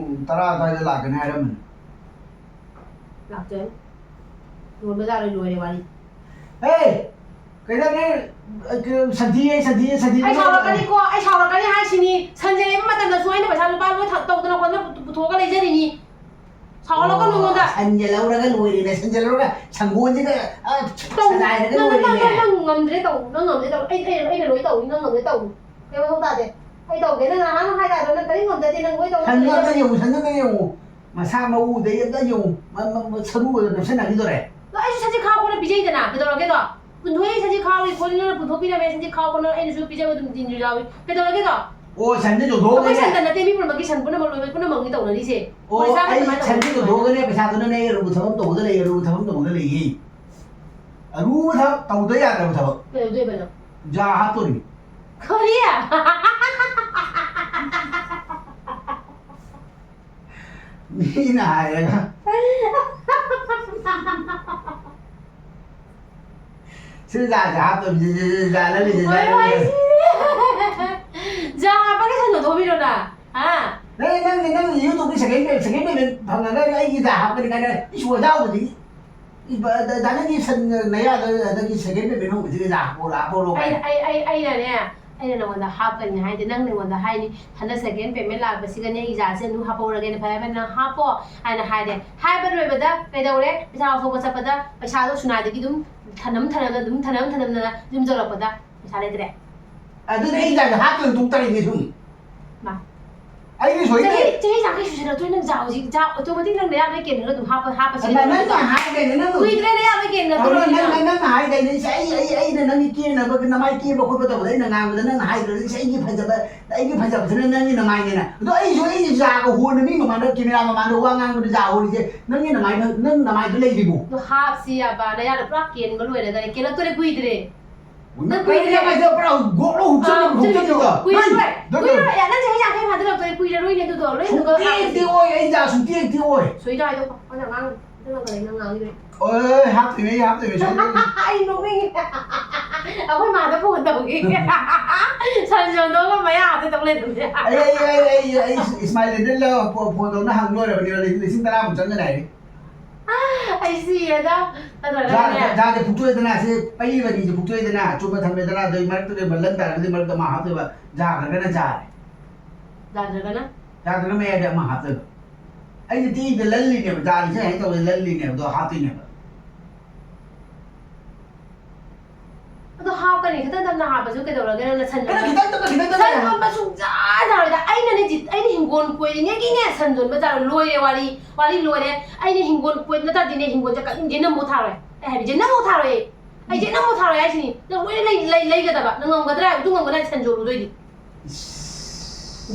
ꯇꯔꯥ ꯑꯗꯨꯋꯥꯏꯗ ꯂꯥꯛꯀꯅꯤ ꯍꯥꯏꯔꯝꯕꯅꯤ꯫ ꯂꯥꯛꯆꯔꯨ꯫ ꯌꯣꯟꯕ ꯌꯥꯔꯣꯏ, ꯂꯣꯏꯔꯦ ꯋꯥꯔꯤ꯫ ꯍꯦ! ꯀꯩꯗꯧꯔꯒꯦ? ꯑ, ꯀ-, ꯁꯟꯊꯤ ꯍꯥꯏ, ꯁꯟꯊꯤ ꯍꯥꯏ, ꯁꯟꯊꯤ ꯑꯩ ꯍꯥꯏ꯫ ꯁꯥꯎꯔꯛꯀꯅꯤꯀꯣ, ꯑꯩ ꯁꯥꯎꯔꯛꯀꯅꯤ ꯍꯥꯏꯁꯤꯅꯤ꯫ ꯁꯟꯁꯦ ꯂꯩꯕ ꯃꯇꯝꯗꯁꯨ ꯑꯩꯅ ꯄꯩꯁꯥ ꯂꯨꯄꯥ ꯂꯣꯏ ꯊ-, ꯇꯧꯗꯅ ꯈꯣꯠꯇꯅ ꯄꯨ-, ꯄꯨꯊꯣꯛꯑꯒ ꯂꯩꯖꯔꯤꯅꯤ꯫ ꯁꯥꯎꯍꯜꯂꯛꯀꯅꯨ ꯑꯣ, ꯑꯩꯉꯣꯟꯗ꯫ ꯁꯟꯁꯦ ꯂꯧꯔꯒ ꯂꯣꯏꯔꯦꯅꯦ, ꯁꯟꯁꯦ ꯂꯧꯔꯒ ꯁꯪꯒꯣꯜꯁꯤꯒ, ꯑ, ꯇꯧ-, ꯁꯂꯥꯏꯔꯒ ꯅꯪ, ꯅꯪ, ꯂꯣꯏꯔꯦꯅꯦ꯫ ꯅꯪ, ꯅꯪ ꯉꯝꯗ꯭ꯔꯦ ꯇꯧ, ꯅꯪ ꯉꯝꯗ꯭ꯔꯦ ꯇꯧ꯫ ꯑꯩ, ꯑꯩ, ꯑꯩꯅ ꯂꯣꯏ ꯇꯧꯅꯤ, ꯅꯪ ꯉꯝꯗ꯭ꯔꯦ ꯇꯧ꯫ ꯀꯩ ꯃꯊꯧ ꯇꯥꯗꯦ? ꯑꯩ ꯇꯧꯒꯦ, ꯅꯪ ꯅꯍꯥꯟ ꯍꯥꯏ ꯌꯥꯗ꯭ꯔꯣ? ꯅꯪ ꯀꯔꯤꯝ ꯉꯝꯖꯗꯦ, ꯅꯪ ꯂꯣꯏ ꯇꯧꯅꯤ꯫ ꯁꯟꯗꯣ ꯑꯝꯇ ꯌꯦꯡꯉꯨ, ꯁꯟꯗꯣ ꯑꯝꯇ ꯌꯦꯡꯉꯨ꯫ ꯃꯁꯥ ꯃꯎꯗꯩ ꯑꯝꯇ ꯌꯦꯡꯉꯨ꯫ ꯃ-, ꯃ-, ꯃ-, ꯁꯔꯨꯒꯗꯣ ꯅꯞꯁꯤꯟꯅꯈꯤꯗꯣꯔꯦ꯫ ꯑꯗꯣ ꯑꯩꯁꯨ ꯁꯖꯤꯛ ꯈꯥꯎ ꯈꯣꯠꯅ ꯄꯤꯖꯩꯗꯅ, ꯀꯩꯗꯧꯔꯒꯦꯗꯣ? ꯄꯨꯟꯊꯣꯛꯏ ꯁꯖꯤꯛ ꯈꯥꯎꯔꯤ ꯈꯣꯠꯂꯤ, ꯅꯪꯅ ꯄꯨꯟꯊꯣꯛꯄꯤꯔꯝꯃꯦ, ꯁꯖꯤꯛ ꯈꯥꯎ ꯈꯣꯠꯅ ꯑꯩꯅꯁꯨ ꯄꯤꯖꯕ ꯑꯗꯨꯝ ꯇꯤꯟꯁꯨ ꯌꯥꯎꯏ, ꯀꯩꯗꯧꯔꯒꯦꯗꯣ? ꯑꯣ, ꯁꯟꯗꯤ ꯌꯣꯟꯊꯣꯛꯑꯒ ꯑꯩꯈꯣꯏ ꯁꯟꯗ ꯅꯠꯇꯦ, ꯃꯤ ꯄꯨꯝꯅꯃꯛꯀꯤ ꯁꯟ ꯄꯨꯝꯅꯃꯛ ꯂꯣꯏꯕ ꯄꯨꯝꯅꯃꯛꯅꯤ ꯇꯧꯅꯔꯤꯁꯦ꯫ ꯑꯣ, ꯄꯩꯁꯥ ꯑꯩ ꯑꯗꯨꯃꯥꯏꯅ ꯁꯟꯗꯤ ꯇꯧꯅꯔꯤꯁꯦ꯫ ꯌꯣꯟꯊꯣꯛꯑꯒꯅꯦ, ꯄꯩꯁꯥꯗꯨꯅꯅꯦ, ꯑꯩ ꯑꯔꯨꯕ ꯊꯕꯛ ꯑꯃ ꯇꯧꯒꯗ ꯂꯩ, ꯑꯔꯨꯕ ꯊꯕꯛ ꯑꯃ ꯇꯧꯒꯗ ꯂꯩꯌꯦ꯫ ꯑꯔꯨꯕ ꯊꯕꯛ ꯇꯧꯗ ꯌꯥꯗ꯭ꯔꯕ ꯊꯕꯛ꯫ ꯀꯩꯗꯧꯗꯣꯏꯕ ꯅꯪ? ꯖꯥ ꯍꯥꯞꯇꯣꯔꯤ꯫ ꯀꯔꯤ? ꯃꯤꯅ ꯍꯥꯏꯔꯒ꯫ ꯁꯤ ꯖꯥꯁꯦ ꯍꯥꯞꯇꯕꯁꯤ, ꯖꯥ ꯂꯩꯔꯤꯁꯦ, ꯖꯥ ꯍꯣꯏ, ꯍꯣꯏ, ꯂꯩꯔꯤꯁꯦ꯫ ꯁꯤ꯫ ꯖꯥ ꯍꯥꯞꯄꯒ ꯁꯟ ꯊꯣꯡꯕꯤꯔꯣ ꯅꯪ? ꯍꯥ? ꯅꯪ, ꯅꯪ, ꯅꯪ YouTubeꯀꯤ second payment, second payment ꯐꯪꯉꯒ ꯑꯩꯒꯤ ꯖꯥ ꯍꯥꯞꯀꯅꯤ ꯀꯥꯏꯅ ꯏꯁ ꯑꯣꯖꯥ ꯑꯣꯏꯕꯗꯤ꯫ ꯏꯕ-, ꯗ-, ꯗ-, ꯅꯪꯒꯤ ꯁꯟ ꯅꯌꯥꯗ ꯍꯟꯗꯛꯀꯤ second payment ꯐꯪꯕꯁꯤꯒ ꯖꯥ ꯍꯥꯞꯄꯣꯔꯥ, ꯍꯥꯞꯄꯣꯔꯣ ꯑꯩ, ꯀꯥꯏꯅ꯫ ꯑꯩ, ꯑꯩ, ꯑꯩꯅꯅꯦ, ꯑꯩꯅ ꯅꯉꯣꯟꯗ ꯍꯥꯞꯀꯅꯤ ꯍꯥꯏꯗꯦ, ꯅꯪ ꯅꯉꯣꯟꯗ ꯍꯥꯏꯅꯤ, "ꯍꯟꯗꯛ second payment ꯂꯥꯛꯄꯁꯤꯒꯅꯦ, ꯏꯖꯥꯁꯦ ꯑꯗꯨꯝ ꯍꯥꯞꯄꯧꯔꯒꯦꯅ, ꯐꯔꯦ, ꯐꯔꯦ, ꯅꯪ ꯍꯥꯞꯄꯣ" ꯍꯥꯏꯅ ꯍꯥꯏꯔꯦ꯫ ꯍꯥꯏꯕ ꯂꯣꯏꯕꯗ ꯀꯩꯗꯧꯔꯦ? ꯄꯩꯁꯥ ꯂꯧꯊꯣꯛꯄ ꯆꯠꯄꯗ ꯄꯩꯁꯥꯗꯣ ꯁꯨꯅꯥꯗꯒꯤ ꯑꯗꯨꯝ ꯊꯅꯝ ꯊꯅꯝꯅ, ꯑꯗꯨꯝ ꯊꯅꯝ ꯊꯅꯝꯅ ꯌꯨꯝ ꯌꯧꯔꯛꯄꯗ ꯄꯩꯁꯥ ꯂꯩꯇ꯭ꯔꯦ꯫ ꯑꯗꯨꯗꯤ ꯑꯩ ꯏꯖꯥꯁꯦ ꯍꯥꯞꯇꯅ ꯇꯣꯛ ꯇꯥꯔꯦꯅꯦ ꯁꯨꯝ꯫ ꯃꯥ꯫ ꯑꯩꯒꯤ ꯁꯣꯏꯗ꯭ꯔꯦ꯫ ꯆꯍꯤ, ꯆꯍꯤ ꯌꯥꯡꯈꯩ ꯁꯨꯖꯜꯂꯛꯇ꯭ꯔꯦ, ꯅꯪ ꯖꯥ ꯍꯧꯖꯤꯛ, ꯖꯥ automatic ꯅꯪ ꯅꯌꯥꯗ ꯀꯦꯟꯈ꯭ꯔꯒ ꯑꯗꯨꯝ ꯍꯥꯞꯄ, ꯍꯥꯞꯄ ꯑꯗ ꯁꯤꯖꯤꯟꯅꯕ ꯅꯪꯅ ꯅꯠꯇ꯭ꯔꯣ? ꯍꯥꯏꯗꯥꯏꯅꯦ, ꯅꯪ ꯀꯨꯏꯗ꯭ꯔꯦ ꯅꯌꯥꯗ ꯀꯦꯟꯈ꯭ꯔꯛꯇ꯭ꯔꯣ ꯑꯗꯣ ꯅꯪ, ꯅꯪ? ꯅꯪ, ꯅꯪꯅ ꯍꯥꯏꯗꯥꯏꯅꯦ, ꯏꯁ, ꯑꯩ, ꯑꯩ, ꯑꯩꯅ ꯅꯪꯒꯤ ꯀꯦꯅꯕ, ꯅꯃꯥꯏ ꯀꯦꯕ ꯈꯣꯠꯄ ꯇꯧꯕꯗ ꯑꯩꯅ ꯉꯥꯡꯕꯗ ꯅꯪꯅ ꯍꯥꯏꯗ꯭ꯔꯗꯤ, ꯏꯁ, ꯑꯩꯒꯤ ꯐꯖꯕ, ꯑꯩꯒꯤ ꯐꯖꯕꯁꯤꯅ ꯅꯪꯒꯤ ꯅꯃꯥꯏꯅꯦꯅ꯫ ꯑꯗꯣ ꯑꯩꯁꯨ ꯑꯩꯒꯤ ꯖꯥꯒ ꯍꯣꯟꯅ ꯃꯤ ꯃꯃꯥꯡꯗ, camera ꯃꯃꯥꯡꯗ ꯋꯥ ꯉꯥꯡꯕꯗ ꯖꯥ ꯍꯣꯜꯂꯤꯁꯦ ꯅꯪꯒꯤ ꯅꯃꯥꯏ, ꯅꯪ ꯅꯃꯥꯏꯗꯣ ꯂꯩꯔꯤꯕꯣ? ꯑꯗꯣ ꯍꯥꯞꯁꯤ ꯌꯥꯕ, ꯅꯌꯥꯗꯣ ꯄꯨꯔꯥ ꯀꯦꯟꯕ ꯂꯣꯏꯔꯒꯅꯦ, ꯀꯦꯜꯂꯛꯇꯣꯔꯦ, ꯀꯨꯏꯗ꯭ꯔꯦ꯫ ꯅꯪ ꯀꯨꯏꯔꯦ꯫ ꯀꯨꯏꯔꯦ ꯍꯥꯏꯁꯦ ꯄꯨꯔꯥ ꯒꯣꯛ ꯂꯥꯎ ꯍꯨꯛꯆꯜꯂꯦ, ꯑꯥ, ꯍꯨꯛꯆꯜꯂꯦ꯫ ꯀꯨꯏꯔꯔꯣꯏ꯫ ꯅꯪ ꯀꯨꯏꯔꯔꯣꯏ꯫ ꯌꯥ, ꯅꯪ ꯆꯍꯤ ꯌꯥꯡꯈꯩ ꯐꯥꯖꯤꯜꯂꯛꯇꯣꯔꯦ, ꯀꯨꯏꯔꯔꯣꯏꯅꯦ ꯑꯗꯨꯗꯣ꯫ ꯂꯣꯏ ꯍꯨꯟꯗꯣꯛꯑ ꯁꯨꯡꯇꯦꯛ ꯇꯦꯛꯑꯣꯏ, ꯑꯩ ꯖꯥ ꯁꯨꯡꯇꯦꯛ ꯇꯦꯛꯑꯣꯏ꯫ ꯁꯣꯏꯗꯥꯏꯗꯣ, ꯑꯩꯅ ꯑꯉꯥꯡ, ꯑꯗꯨꯅ ꯀꯔꯤ ꯅꯪ ꯉꯥꯡꯉꯤꯗꯣ? ꯑꯣꯏ, ꯍꯥꯞꯇꯣꯏꯅꯦ, ꯑꯩ ꯍꯥꯞꯇꯣꯏꯅꯦ, ꯁꯣꯏꯗꯅ꯫ ꯑꯩ ꯅꯣꯛꯅꯤꯡꯉꯦ꯫ ꯑꯩꯈꯣꯏ ꯃꯥꯗ phone ꯇꯧꯒꯦ꯫ ꯁꯟ ꯌꯣꯟꯊꯣꯛꯑꯒ ꯃꯌꯥ ꯍꯥꯞꯇꯣꯏ ꯇꯧ ꯂꯩꯔꯝꯃꯦ꯫ ꯑꯩ, ꯑꯩ, ꯑꯩ, ꯑꯩ, ꯑꯩ ꯏꯁꯃꯥꯏꯜ ꯂꯦꯟꯗꯦꯟꯗ ꯐꯣꯟ ꯇꯧꯅ ꯍꯪ ꯂꯣꯏꯔꯕꯅꯦ, ꯂꯤꯁꯤꯡ ꯇꯔꯥꯃꯨꯛ ꯆꯪꯒꯅꯤ ꯍꯥꯏꯔꯤ꯫ ꯑꯩ ꯁꯤꯔꯦꯗ꯫ ꯅꯠꯇ꯭ꯔꯒꯅꯦ꯫ ꯖꯥ-, ꯖꯥꯁꯦ ꯐꯨꯛꯇꯣꯛꯑꯦꯗꯅ, ꯁꯤ ꯄꯩꯔꯤꯕ ꯑꯅꯤꯁꯦ ꯐꯨꯛꯇꯣꯛꯑꯦꯗꯅ, ꯑꯆꯨꯝꯕ ꯊꯝꯃꯦꯗꯅ, ꯑꯗꯩ ꯃꯔꯛꯇ ꯀꯩꯒꯨꯝꯕ ꯂꯟ ꯇꯥꯔꯒꯗꯤ ꯃꯔꯛꯇ ꯑꯃ ꯍꯥꯞꯇꯣꯏꯕ, ꯌꯥꯗ꯭ꯔꯒꯅ ꯖꯥꯔꯦ꯫ ꯌꯥꯗ꯭ꯔꯒꯅ? ꯌꯥꯗ꯭ꯔꯒ ꯃꯌꯥꯏꯗ ꯑꯃ ꯍꯥꯞꯇꯣꯏꯕ꯫ ꯑꯩꯁꯦ ꯇꯤꯗ ꯂꯜꯂꯤꯅꯦꯕ, ꯖꯥꯔꯤꯁꯦ ꯍꯥꯏ ꯇꯧꯕꯗ ꯂꯜꯂꯤꯅꯦꯕ, ꯑꯗꯣ ꯍꯥꯞꯇꯣꯏꯅꯦꯕ꯫ ꯑꯗꯣ ꯍꯥꯞꯀꯅꯤ, ꯈꯤꯇꯪ ꯇꯞꯅ ꯍꯥꯞꯄꯁꯨ ꯀꯩꯗꯧꯔꯒꯦ? ꯅꯪꯅ ꯁꯟ ꯈꯔ ꯌꯣꯟꯕ, ꯈꯤꯇꯪ ꯇꯞꯅ, ꯈꯤꯇꯪ ꯇꯞꯅ ꯁꯟ ꯌꯥꯔꯦ꯫ ꯌꯣꯟꯕ ꯁꯨꯡꯌꯥ ꯌꯥꯔꯣꯏꯗ꯫ ꯑꯩꯅꯅꯦ ꯖꯤꯠ-, ꯑꯩꯅ ꯍꯤꯡꯒꯣꯜ ꯀꯣꯏꯔꯤꯉꯩꯒꯤꯅꯦ ꯁꯟ ꯌꯣꯟꯕ ꯌꯥꯔꯣꯏ꯫ ꯂꯣꯏꯔꯦ ꯋꯥꯔꯤ, ꯋꯥꯔꯤ ꯂꯣꯏꯔꯦ꯫ ꯑꯩꯅ ꯍꯤꯡꯒꯣꯜ ꯀꯣꯏ ꯅꯠꯇ꯭ꯔꯗꯤꯅꯦ, ꯍꯤꯡꯒꯣꯜꯁꯦ ꯀꯔꯤꯝ ꯌꯦꯅꯝꯕꯨ ꯊꯥꯔꯣꯏ꯫ ꯑꯩ ꯍꯥꯏꯕ ꯌꯦꯅꯝꯕꯨ ꯊꯥꯔꯣꯏ꯫ ꯑꯩ ꯌꯦꯅꯝꯕꯨ ꯊꯥꯔꯣꯏ ꯍꯥꯏꯁꯤꯅꯤ꯫ ꯅꯪ ꯂꯣꯏꯅ ꯂꯩ-, ꯂꯩ-, ꯂꯩꯒꯗꯕ꯫ ꯅꯪ ꯉꯝꯒꯗ꯭ꯔꯥ ꯍꯥꯏꯕ? ꯑꯗꯨ ꯉꯝꯒꯗ꯭ꯔꯥ ꯍꯥꯏꯕ ꯁꯟ ꯌꯣꯜꯂꯨꯗꯣꯏꯗꯤ꯫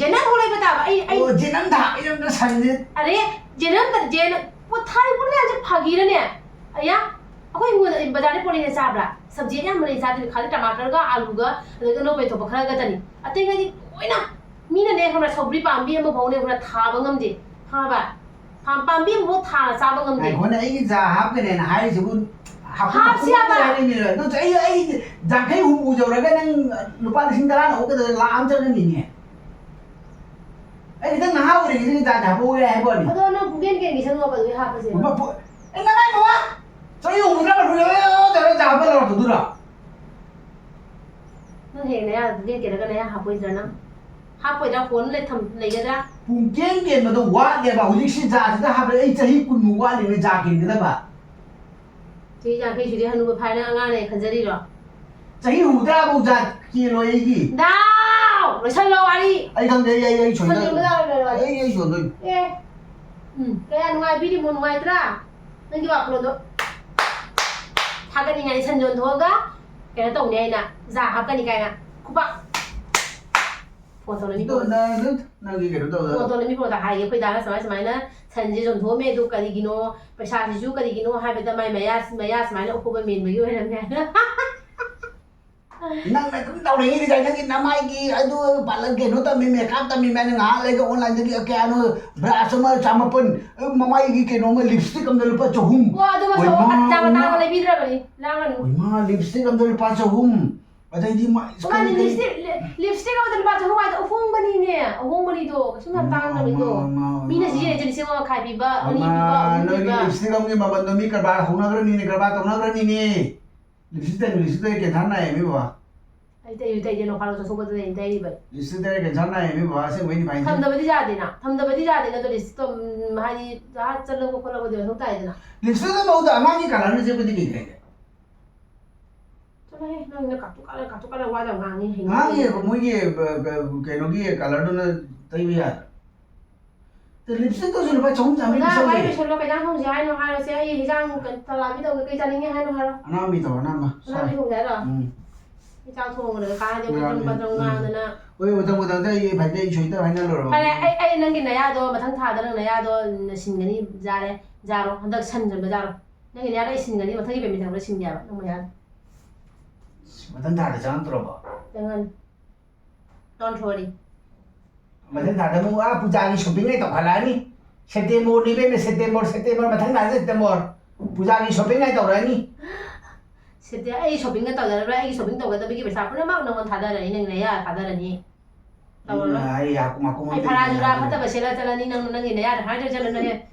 ꯌꯦꯅꯝꯕꯨ ꯂꯩꯕ ꯇꯥꯕ꯫ ꯑꯩ, ꯑꯩ ꯑꯣ, ꯌꯦꯅꯝ ꯊꯥꯕ, ꯌꯦꯅꯝꯗ ꯁꯟꯁꯦ꯫ ꯑꯔꯦ, ꯌꯦꯅꯝꯗ, ꯌꯦꯅꯝ, ꯄꯣꯊꯥꯔꯤ ꯄꯨꯟꯅ ꯍꯥꯏꯁꯦ ꯐꯥꯒꯤꯔꯅꯦ? ꯑꯌꯥ, ꯑꯩꯈꯣꯏ ꯍꯤꯡꯒꯣꯜꯗ ꯕꯖꯥꯔꯗ ꯄꯣꯠ ꯂꯩꯔ ꯆꯥꯕ꯭ꯔꯥ? ꯁꯕꯖꯤ ꯑꯌꯥꯝꯕ ꯂꯩ ꯆꯥꯗꯦ, ꯈꯥꯂꯤ ꯇꯃꯥꯇꯔꯒ ꯑꯥꯂꯨꯒ ꯑꯗꯨꯒ ꯑꯅꯧꯕ ꯌꯦꯟꯊꯣꯛꯄ ꯈꯔꯒꯇꯅꯤ꯫ ꯑꯇꯩꯉꯩꯗꯤ ꯂꯣꯏꯅ ꯃꯤꯅꯅꯦ ꯈꯪꯕ꯭ꯔꯥ, ꯁꯧꯒ꯭ꯔꯤ ꯄꯥꯝꯕꯤ ꯑꯃꯐꯥꯎꯅꯦ ꯈꯪꯕ꯭ꯔꯥ ꯊꯥꯕ ꯉꯝꯗꯦ꯫ ꯈꯪꯉꯕ? ꯄꯥꯝ-, ꯄꯥꯝꯕꯤ ꯑꯃꯐꯥꯎ ꯊꯥꯔ ꯆꯥꯕ ꯉꯝꯗꯦ꯫ ꯉꯥꯏꯈꯣꯅꯦ, ꯑꯩꯒꯤ ꯖꯥ ꯍꯥꯞꯀꯅꯦꯅ ꯍꯥꯏꯔꯤꯁꯤꯕꯨ ꯍꯥꯞꯀꯅꯨ ꯍꯥꯞꯁꯤ ꯍꯥꯏꯕ꯫ ꯍꯥꯏꯔꯤꯅꯦ꯫ ꯅꯠꯇ꯭ꯔ ꯑꯩ, ꯑꯩ ꯌꯥꯡꯈꯩ ꯍꯨꯝꯐꯨ ꯌꯧꯔꯒ ꯅꯪ ꯂꯨꯄꯥ ꯂꯤꯁꯤꯡ ꯇꯔꯥ ꯂꯧꯒꯗꯕ ꯂꯥꯛ ꯑꯃ ꯆꯠꯂꯅꯤꯅꯦ꯫ ꯑꯩ ꯈꯤꯇꯪ ꯅꯍꯥ ꯑꯣꯏꯔꯤꯉꯩꯗꯒꯤ ꯖꯥ ꯍꯥꯞꯄꯛꯑꯣ ꯍꯥꯏꯕ ꯋꯥꯅꯤ꯫ ꯑꯗꯣ ꯅꯪ ꯄꯨꯡꯀꯦꯟ ꯀꯦꯟꯒꯤ ꯁꯔꯨꯛ ꯑꯃ ꯑꯗꯨꯗꯤ ꯍꯥꯞꯄꯁꯦ꯫ ꯃ-, ꯄꯨ-, ꯑꯦ, ꯅꯪ ꯍꯥꯏꯕ ꯋꯥ? ꯆꯍꯤ ꯍꯨꯝꯐꯨꯇꯔꯥ ꯃꯥꯊꯣꯏ ꯌꯧꯔꯦ ꯇꯧꯔꯒ ꯖꯥ ꯍꯥꯞꯄ ꯂꯧꯔꯛꯄꯗꯨꯔꯣ? ꯅꯪ ꯍꯌꯦꯡ ꯅꯌꯥ ꯄꯨꯡꯀꯦꯟ ꯀꯦꯜꯂꯒ ꯅꯌꯥ ꯍꯥꯞꯄꯣꯏꯗ꯭ꯔꯥ ꯅꯪ? ꯍꯥꯞꯄꯣꯏꯗ꯭ꯔꯥ? ꯀꯣꯟꯅ ꯂꯩ-, ꯊꯝ-, ꯂꯩꯒꯗ꯭ꯔꯥ? ꯄꯨꯡꯀꯦꯟ ꯀꯦꯟꯕꯗꯣ ꯋꯥꯠꯂꯦꯕ꯫ ꯍꯧꯖꯤꯛꯁꯤ ꯖꯥꯁꯤꯗ ꯍꯥꯞꯄꯗ ꯑꯩ ꯆꯍꯤ ꯀꯨꯟꯃꯨꯛ ꯋꯥꯠꯂꯤꯕꯅꯦ ꯖꯥ ꯀꯦꯟꯒꯗꯕ꯫ ꯆꯍꯤ ꯌꯥꯡꯈꯩ ꯁꯨꯔꯗꯤ ꯍꯅꯨꯕ ꯐꯥꯔꯦ, ꯅꯪ ꯑꯉꯥꯡꯅꯦ ꯈꯟꯖꯔꯤꯔꯣ? ꯆꯍꯤ ꯍꯨꯝꯐꯨꯇꯔꯥ ꯐꯥꯎ ꯖꯥ ꯀꯦꯜꯂꯣꯏ ꯑꯩꯒꯤ꯫ ꯗꯥꯎ! ꯂꯣꯏꯁꯜꯂꯣ ꯋꯥꯔꯤ꯫ ꯑꯩ ꯈꯪꯗꯦ, ꯑꯩ, ꯑꯩ, ꯑꯩ ꯁꯣꯏꯗ-, ꯁꯟ ꯌꯣꯟꯕ ꯌꯥꯔꯣꯏ, ꯂꯣꯏꯔꯦ ꯋꯥꯔꯤ꯫ ꯑꯩ, ꯑꯩ ꯁꯣꯟꯗꯣꯏꯅꯤ꯫ ꯑꯦ, ꯎꯝ, ꯀꯌꯥ ꯅꯨꯡꯉꯥꯏꯕꯤꯔꯤꯃꯣ, ꯅꯨꯡꯉꯥꯏꯇ꯭ꯔꯥ? ꯅꯪꯒꯤ ꯋꯥꯈꯜꯂꯣꯟꯗꯣ ꯊꯥꯒꯠꯅꯤꯡꯉꯥꯏꯅꯤ, ꯁꯟ ꯌꯣꯟꯊꯣꯛꯑꯒ ꯀꯩꯅꯣ ꯇꯧꯅꯤ ꯍꯥꯏꯅ, ꯖꯥ ꯍꯥꯞꯀꯅꯤ ꯀꯥꯏꯅ ꯈꯨꯄꯥꯛ꯫ ꯐꯣꯟ ꯇꯧꯔ ꯃꯤ ꯑꯗꯣ ꯄꯣꯠ-, ꯅꯪ, ꯅꯪꯒꯤ ꯀꯩꯅꯣ ꯇꯧꯗ-, ꯐꯣꯟ ꯇꯧꯔ ꯃꯤ ꯄꯣꯠꯇ ꯍꯥꯏꯒꯦ, ꯑꯩꯈꯣꯏ ꯗꯥꯅ ꯁꯨꯃꯥꯏ ꯁꯨꯃꯥꯏꯅ ꯁꯟꯁꯦ ꯌꯣꯟꯊꯣꯛꯑꯝꯃꯦ, ꯑꯗꯨ ꯀꯔꯤꯒꯤꯅꯣ, ꯄꯩꯁꯥꯁꯤꯁꯨ ꯀꯔꯤꯒꯤꯅꯣ ꯍꯥꯏꯕꯗ ꯃꯥꯏ ꯃꯌꯥ, ꯃꯌꯥ ꯁꯨꯃꯥꯏꯅ ꯑꯍꯣꯕ ꯃꯦꯟꯕꯒꯤ ꯑꯣꯏꯔꯝꯃꯦ ꯍꯥꯏꯅ꯫ ꯅꯪꯅ ꯑꯗꯨꯝ ꯇꯧꯔꯛꯏꯗꯨꯗ ꯅꯪꯒꯤ ꯅꯃꯥꯏꯒꯤ ꯑꯗꯨ ꯄꯥꯔꯂꯔ ꯀꯩꯅꯣ ꯇꯝꯃꯤ, ꯃꯦꯀꯞ ꯇꯝꯃꯤ ꯍꯥꯏꯅ ꯉꯥꯏꯍꯥꯛ ꯂꯩꯒ ꯑꯣꯟꯂꯥꯏꯟꯗꯒꯤ ꯀꯌꯥꯅꯣ ꯕ꯭ꯔꯥꯁ ꯑꯃ ꯆꯥꯃꯥꯄꯟ, ꯃꯃꯥꯏꯒꯤ ꯀꯩꯅꯣ ꯑꯃ ꯂꯤꯞꯁꯇꯤꯛ ꯑꯃꯗ ꯂꯨꯄꯥ ꯆꯍꯨꯝ꯫ ꯑꯣ, ꯑꯗꯨ ꯃꯁꯨ ꯑꯣꯏꯃꯥ, ꯑꯇꯥꯡ ꯑꯇꯥꯡꯕ ꯂꯩꯕꯤꯗ꯭ꯔꯕꯅꯤ, ꯂꯥꯡꯒꯅꯨ꯫ ꯑꯣꯏꯃꯥ, ꯂꯤꯞꯁꯇꯤꯛ ꯑꯃꯗ ꯂꯨꯄꯥ ꯆꯍꯨꯝ꯫ ꯑꯗꯩꯗꯤ ꯃꯥ ꯃꯃꯥꯏꯗꯤ ꯀꯔꯤ ꯀꯔꯤ ꯂꯤꯞꯁꯇꯤꯛ, ꯂꯤ-, ꯂꯤꯞꯁꯇꯤꯛ ꯑꯃꯗ ꯂꯨꯄꯥ ꯆꯍꯨꯝ ꯍꯥꯏꯗꯣ ꯑꯍꯣꯡꯕꯅꯤꯅꯦ, ꯑꯍꯣꯡꯕꯅꯤꯗꯣ, ꯀꯩꯁꯨ ꯌꯥꯝ ꯇꯥꯡꯗꯕꯅꯤꯗꯣ꯫ ꯃꯥ, ꯃꯥ, ꯃꯥ, ꯃꯤꯅ ꯃꯥ꯫ ꯁꯤꯖꯤꯟꯅꯩꯁꯦ ꯂꯤꯁꯤꯡ ꯑꯃ ꯃꯈꯥꯏ ꯄꯤꯕ, ꯑꯅꯤ ꯄꯤꯕ, ꯑꯍꯨꯝ ꯅꯣꯏꯒꯤ ꯄꯤꯕ꯫ ꯂꯤꯞꯁꯇꯤꯛ ꯑꯃꯒꯤ ꯃꯃꯜꯗꯣ ꯃꯤ ꯀꯔꯕꯥꯔ ꯍꯧꯅꯈ꯭ꯔꯅꯤꯅꯦ, ꯀꯔꯕꯥꯔ ꯇꯧꯅꯈ꯭ꯔꯅꯤꯅꯦ꯫ ꯂꯤꯞꯁꯇꯤꯛ ꯇꯩ, ꯂꯤꯞꯁꯇꯤꯛ ꯇꯩ ꯀꯦꯟꯁꯔ ꯅꯥꯏꯌꯦ ꯃꯤ ꯕꯕꯥ꯫ ꯑꯩ ꯇꯩꯁꯨ ꯇꯩꯗꯦ, ꯅꯣꯡꯐꯥꯗꯣꯛ ꯆꯠꯊꯣꯛꯄꯗꯨꯗ ꯑꯩꯅ ꯇꯩꯔꯤꯕꯅꯤ꯫ ꯂꯤꯞꯁꯇꯤꯛ ꯇꯩꯔ ꯀꯦꯟꯁꯔ ꯅꯥꯏꯌꯦ ꯃꯤ ꯕꯕꯥ, ꯑꯁꯦꯡꯕꯩꯅꯤ ꯚꯥꯏ꯫ ꯊꯝꯗꯕꯗꯤ ꯌꯥꯗꯦꯅ, ꯊꯝꯗꯕꯗꯤ ꯌꯥꯗꯦꯅ, ꯑꯗꯣ ꯂꯤꯞꯁꯇꯤꯛꯇꯣ, ꯎꯝ, ꯍꯥꯏꯗꯤ, ꯑꯥ ꯆꯠꯂꯛꯄ ꯈꯣꯠꯂꯛꯄꯗꯤ ꯃꯊꯧ ꯇꯥꯏꯗꯅ꯫ ꯂꯤꯞꯁꯇꯤꯛ ꯑꯃ ꯃꯍꯨꯠꯇ ꯑꯉꯥꯡꯒꯤ ꯀꯂꯔꯅ ꯆꯦꯞꯄꯗꯤ ꯀꯩ ꯀꯥꯏꯒꯦ? ꯆꯠꯂꯣꯍꯦ, ꯅꯪꯅ ꯀꯥꯇꯨ ꯀꯥꯔꯟ, ꯀꯥꯇꯨ ꯀꯥꯔꯟ ꯋꯥ ꯌꯥꯝ ꯉꯥꯡꯉꯤ, ꯍꯩꯅꯗꯦ꯫ ꯉꯥꯡꯉꯤ, ꯃꯣꯏꯒꯤ, ꯕ-, ꯕ-, ꯀꯩꯅꯣꯒꯤ ꯀꯂꯔꯗꯨꯅ ꯇꯩꯕ ꯌꯥꯗ꯭ꯔꯣ? ꯑꯗ ꯂꯤꯞꯁꯇꯤꯛꯇꯨꯁꯨ ꯂꯨꯄꯥ ꯆꯍꯨꯝ ꯆꯥꯝꯃꯔꯤ ꯑꯣꯖꯥ, ꯄꯤꯁꯜꯂꯦ꯫ ꯋꯥꯔꯤ ꯂꯣꯏꯁꯜꯂꯣ, ꯀꯩ ꯏꯟꯖꯥꯡ ꯊꯣꯡꯁꯦ ꯍꯥꯏꯅꯣ ꯍꯥꯏꯔꯣꯁꯦ, ꯑꯩ ꯏꯟꯖꯥꯡ ꯀ-, ꯆꯂꯥꯕꯤ ꯇꯧꯒꯦ, ꯀꯩ ꯆꯥꯅꯤꯡꯉꯦ ꯍꯥꯏꯅꯣ ꯍꯥꯏꯔꯣ꯫ ꯑꯅꯥꯝꯕꯤ ꯇꯧ, ꯑꯅꯥꯝꯕ, ꯁꯥ꯫ ꯑꯅꯥꯝꯕꯤ ꯊꯣꯡꯁꯦ ꯍꯥꯏꯔꯣ? ꯎꯝ꯫ ꯑꯩ ꯆꯥꯛ ꯊꯣꯡꯕꯗ ꯀꯥꯟꯅꯗꯦ, ꯉꯥꯡꯅꯤ꯫ ꯕꯗ꯭ꯔꯪ ꯕꯗ꯭ꯔꯪ ꯎꯝ꯫ ꯉꯥꯡꯗꯅ꯫ ꯍꯣꯏ, ꯃꯊꯪ ꯃꯊꯪꯗ ꯑꯩ ꯐꯖꯅ ꯑꯩ ꯁꯣꯏꯗ ꯍꯥꯏꯅ ꯂꯣꯏꯔꯕ꯫ ꯐꯔꯦ, ꯑꯩ, ꯑꯩ ꯅꯪꯒꯤ ꯅꯌꯥꯗꯣ ꯃꯊꯪ ꯊꯥꯗ ꯅꯪ ꯅꯌꯥꯗꯣ ꯅꯁꯤꯟꯒꯅꯤ, ꯌꯥꯔꯦ, ꯌꯥꯔꯣ, ꯍꯟꯗꯛ ꯁꯟ ꯆꯟꯕ ꯌꯥꯔꯣ꯫ ꯅꯪꯒꯤ ꯅꯌꯥꯗ ꯑꯩ ꯁꯤꯟꯒꯅꯤ, ꯃꯊꯪꯒꯤ payment ꯊꯪꯕꯗ ꯁꯤꯟꯒꯦ ꯍꯥꯏꯕ, ꯅꯪ ꯃꯌꯥꯗ꯫ ꯃꯊꯪ ꯊꯥꯗ ꯆꯪꯉꯛꯇ꯭ꯔꯕꯣ? ꯆꯪꯉꯅꯤ꯫ Don't worry꯫ ꯃꯊꯪ ꯊꯥꯗ ꯑꯃꯨꯛ ꯑꯥ ꯄꯨꯖꯥꯒꯤ shopping ꯉꯥꯏ ꯇꯧꯈꯠꯂꯛꯑꯅꯤ꯫ September ꯅꯤ ꯏꯕꯦꯝꯃ, September, September, ꯃꯊꯪ ꯊꯥꯗ September꯫ ꯄꯨꯖꯥꯒꯤ shopping ꯉꯥꯏ ꯇꯧꯔꯛꯑꯅꯤ꯫ ꯁꯤꯗꯤ ꯑꯩ shopping ꯇꯧꯖꯔꯔꯣꯏ, ꯑꯩꯒꯤ shopping ꯇꯧꯒꯗꯕꯒꯤ ꯄꯩꯁꯥ ꯄꯨꯝꯅꯃꯛ ꯅꯉꯣꯟ ꯊꯥꯗꯔꯅꯤ, ꯅꯪ ꯅꯌꯥ ꯊꯥꯗꯔꯅꯤ꯫ ꯇꯧꯔꯔꯣꯏ꯫ ꯑꯩ ꯍꯥꯀꯨꯝ ꯍꯥꯀꯨꯝ ꯑꯩ ꯐꯔꯥ ꯖꯨꯔꯥ ꯐꯠꯇꯕ ꯁꯦꯠꯂ ꯆꯠꯂꯅꯤ, ꯅꯪ ꯅꯪꯒꯤ ꯅꯌꯥꯗ ꯍꯥꯏꯗ꯭ꯔ ꯆꯠꯂꯣ, ꯅꯪ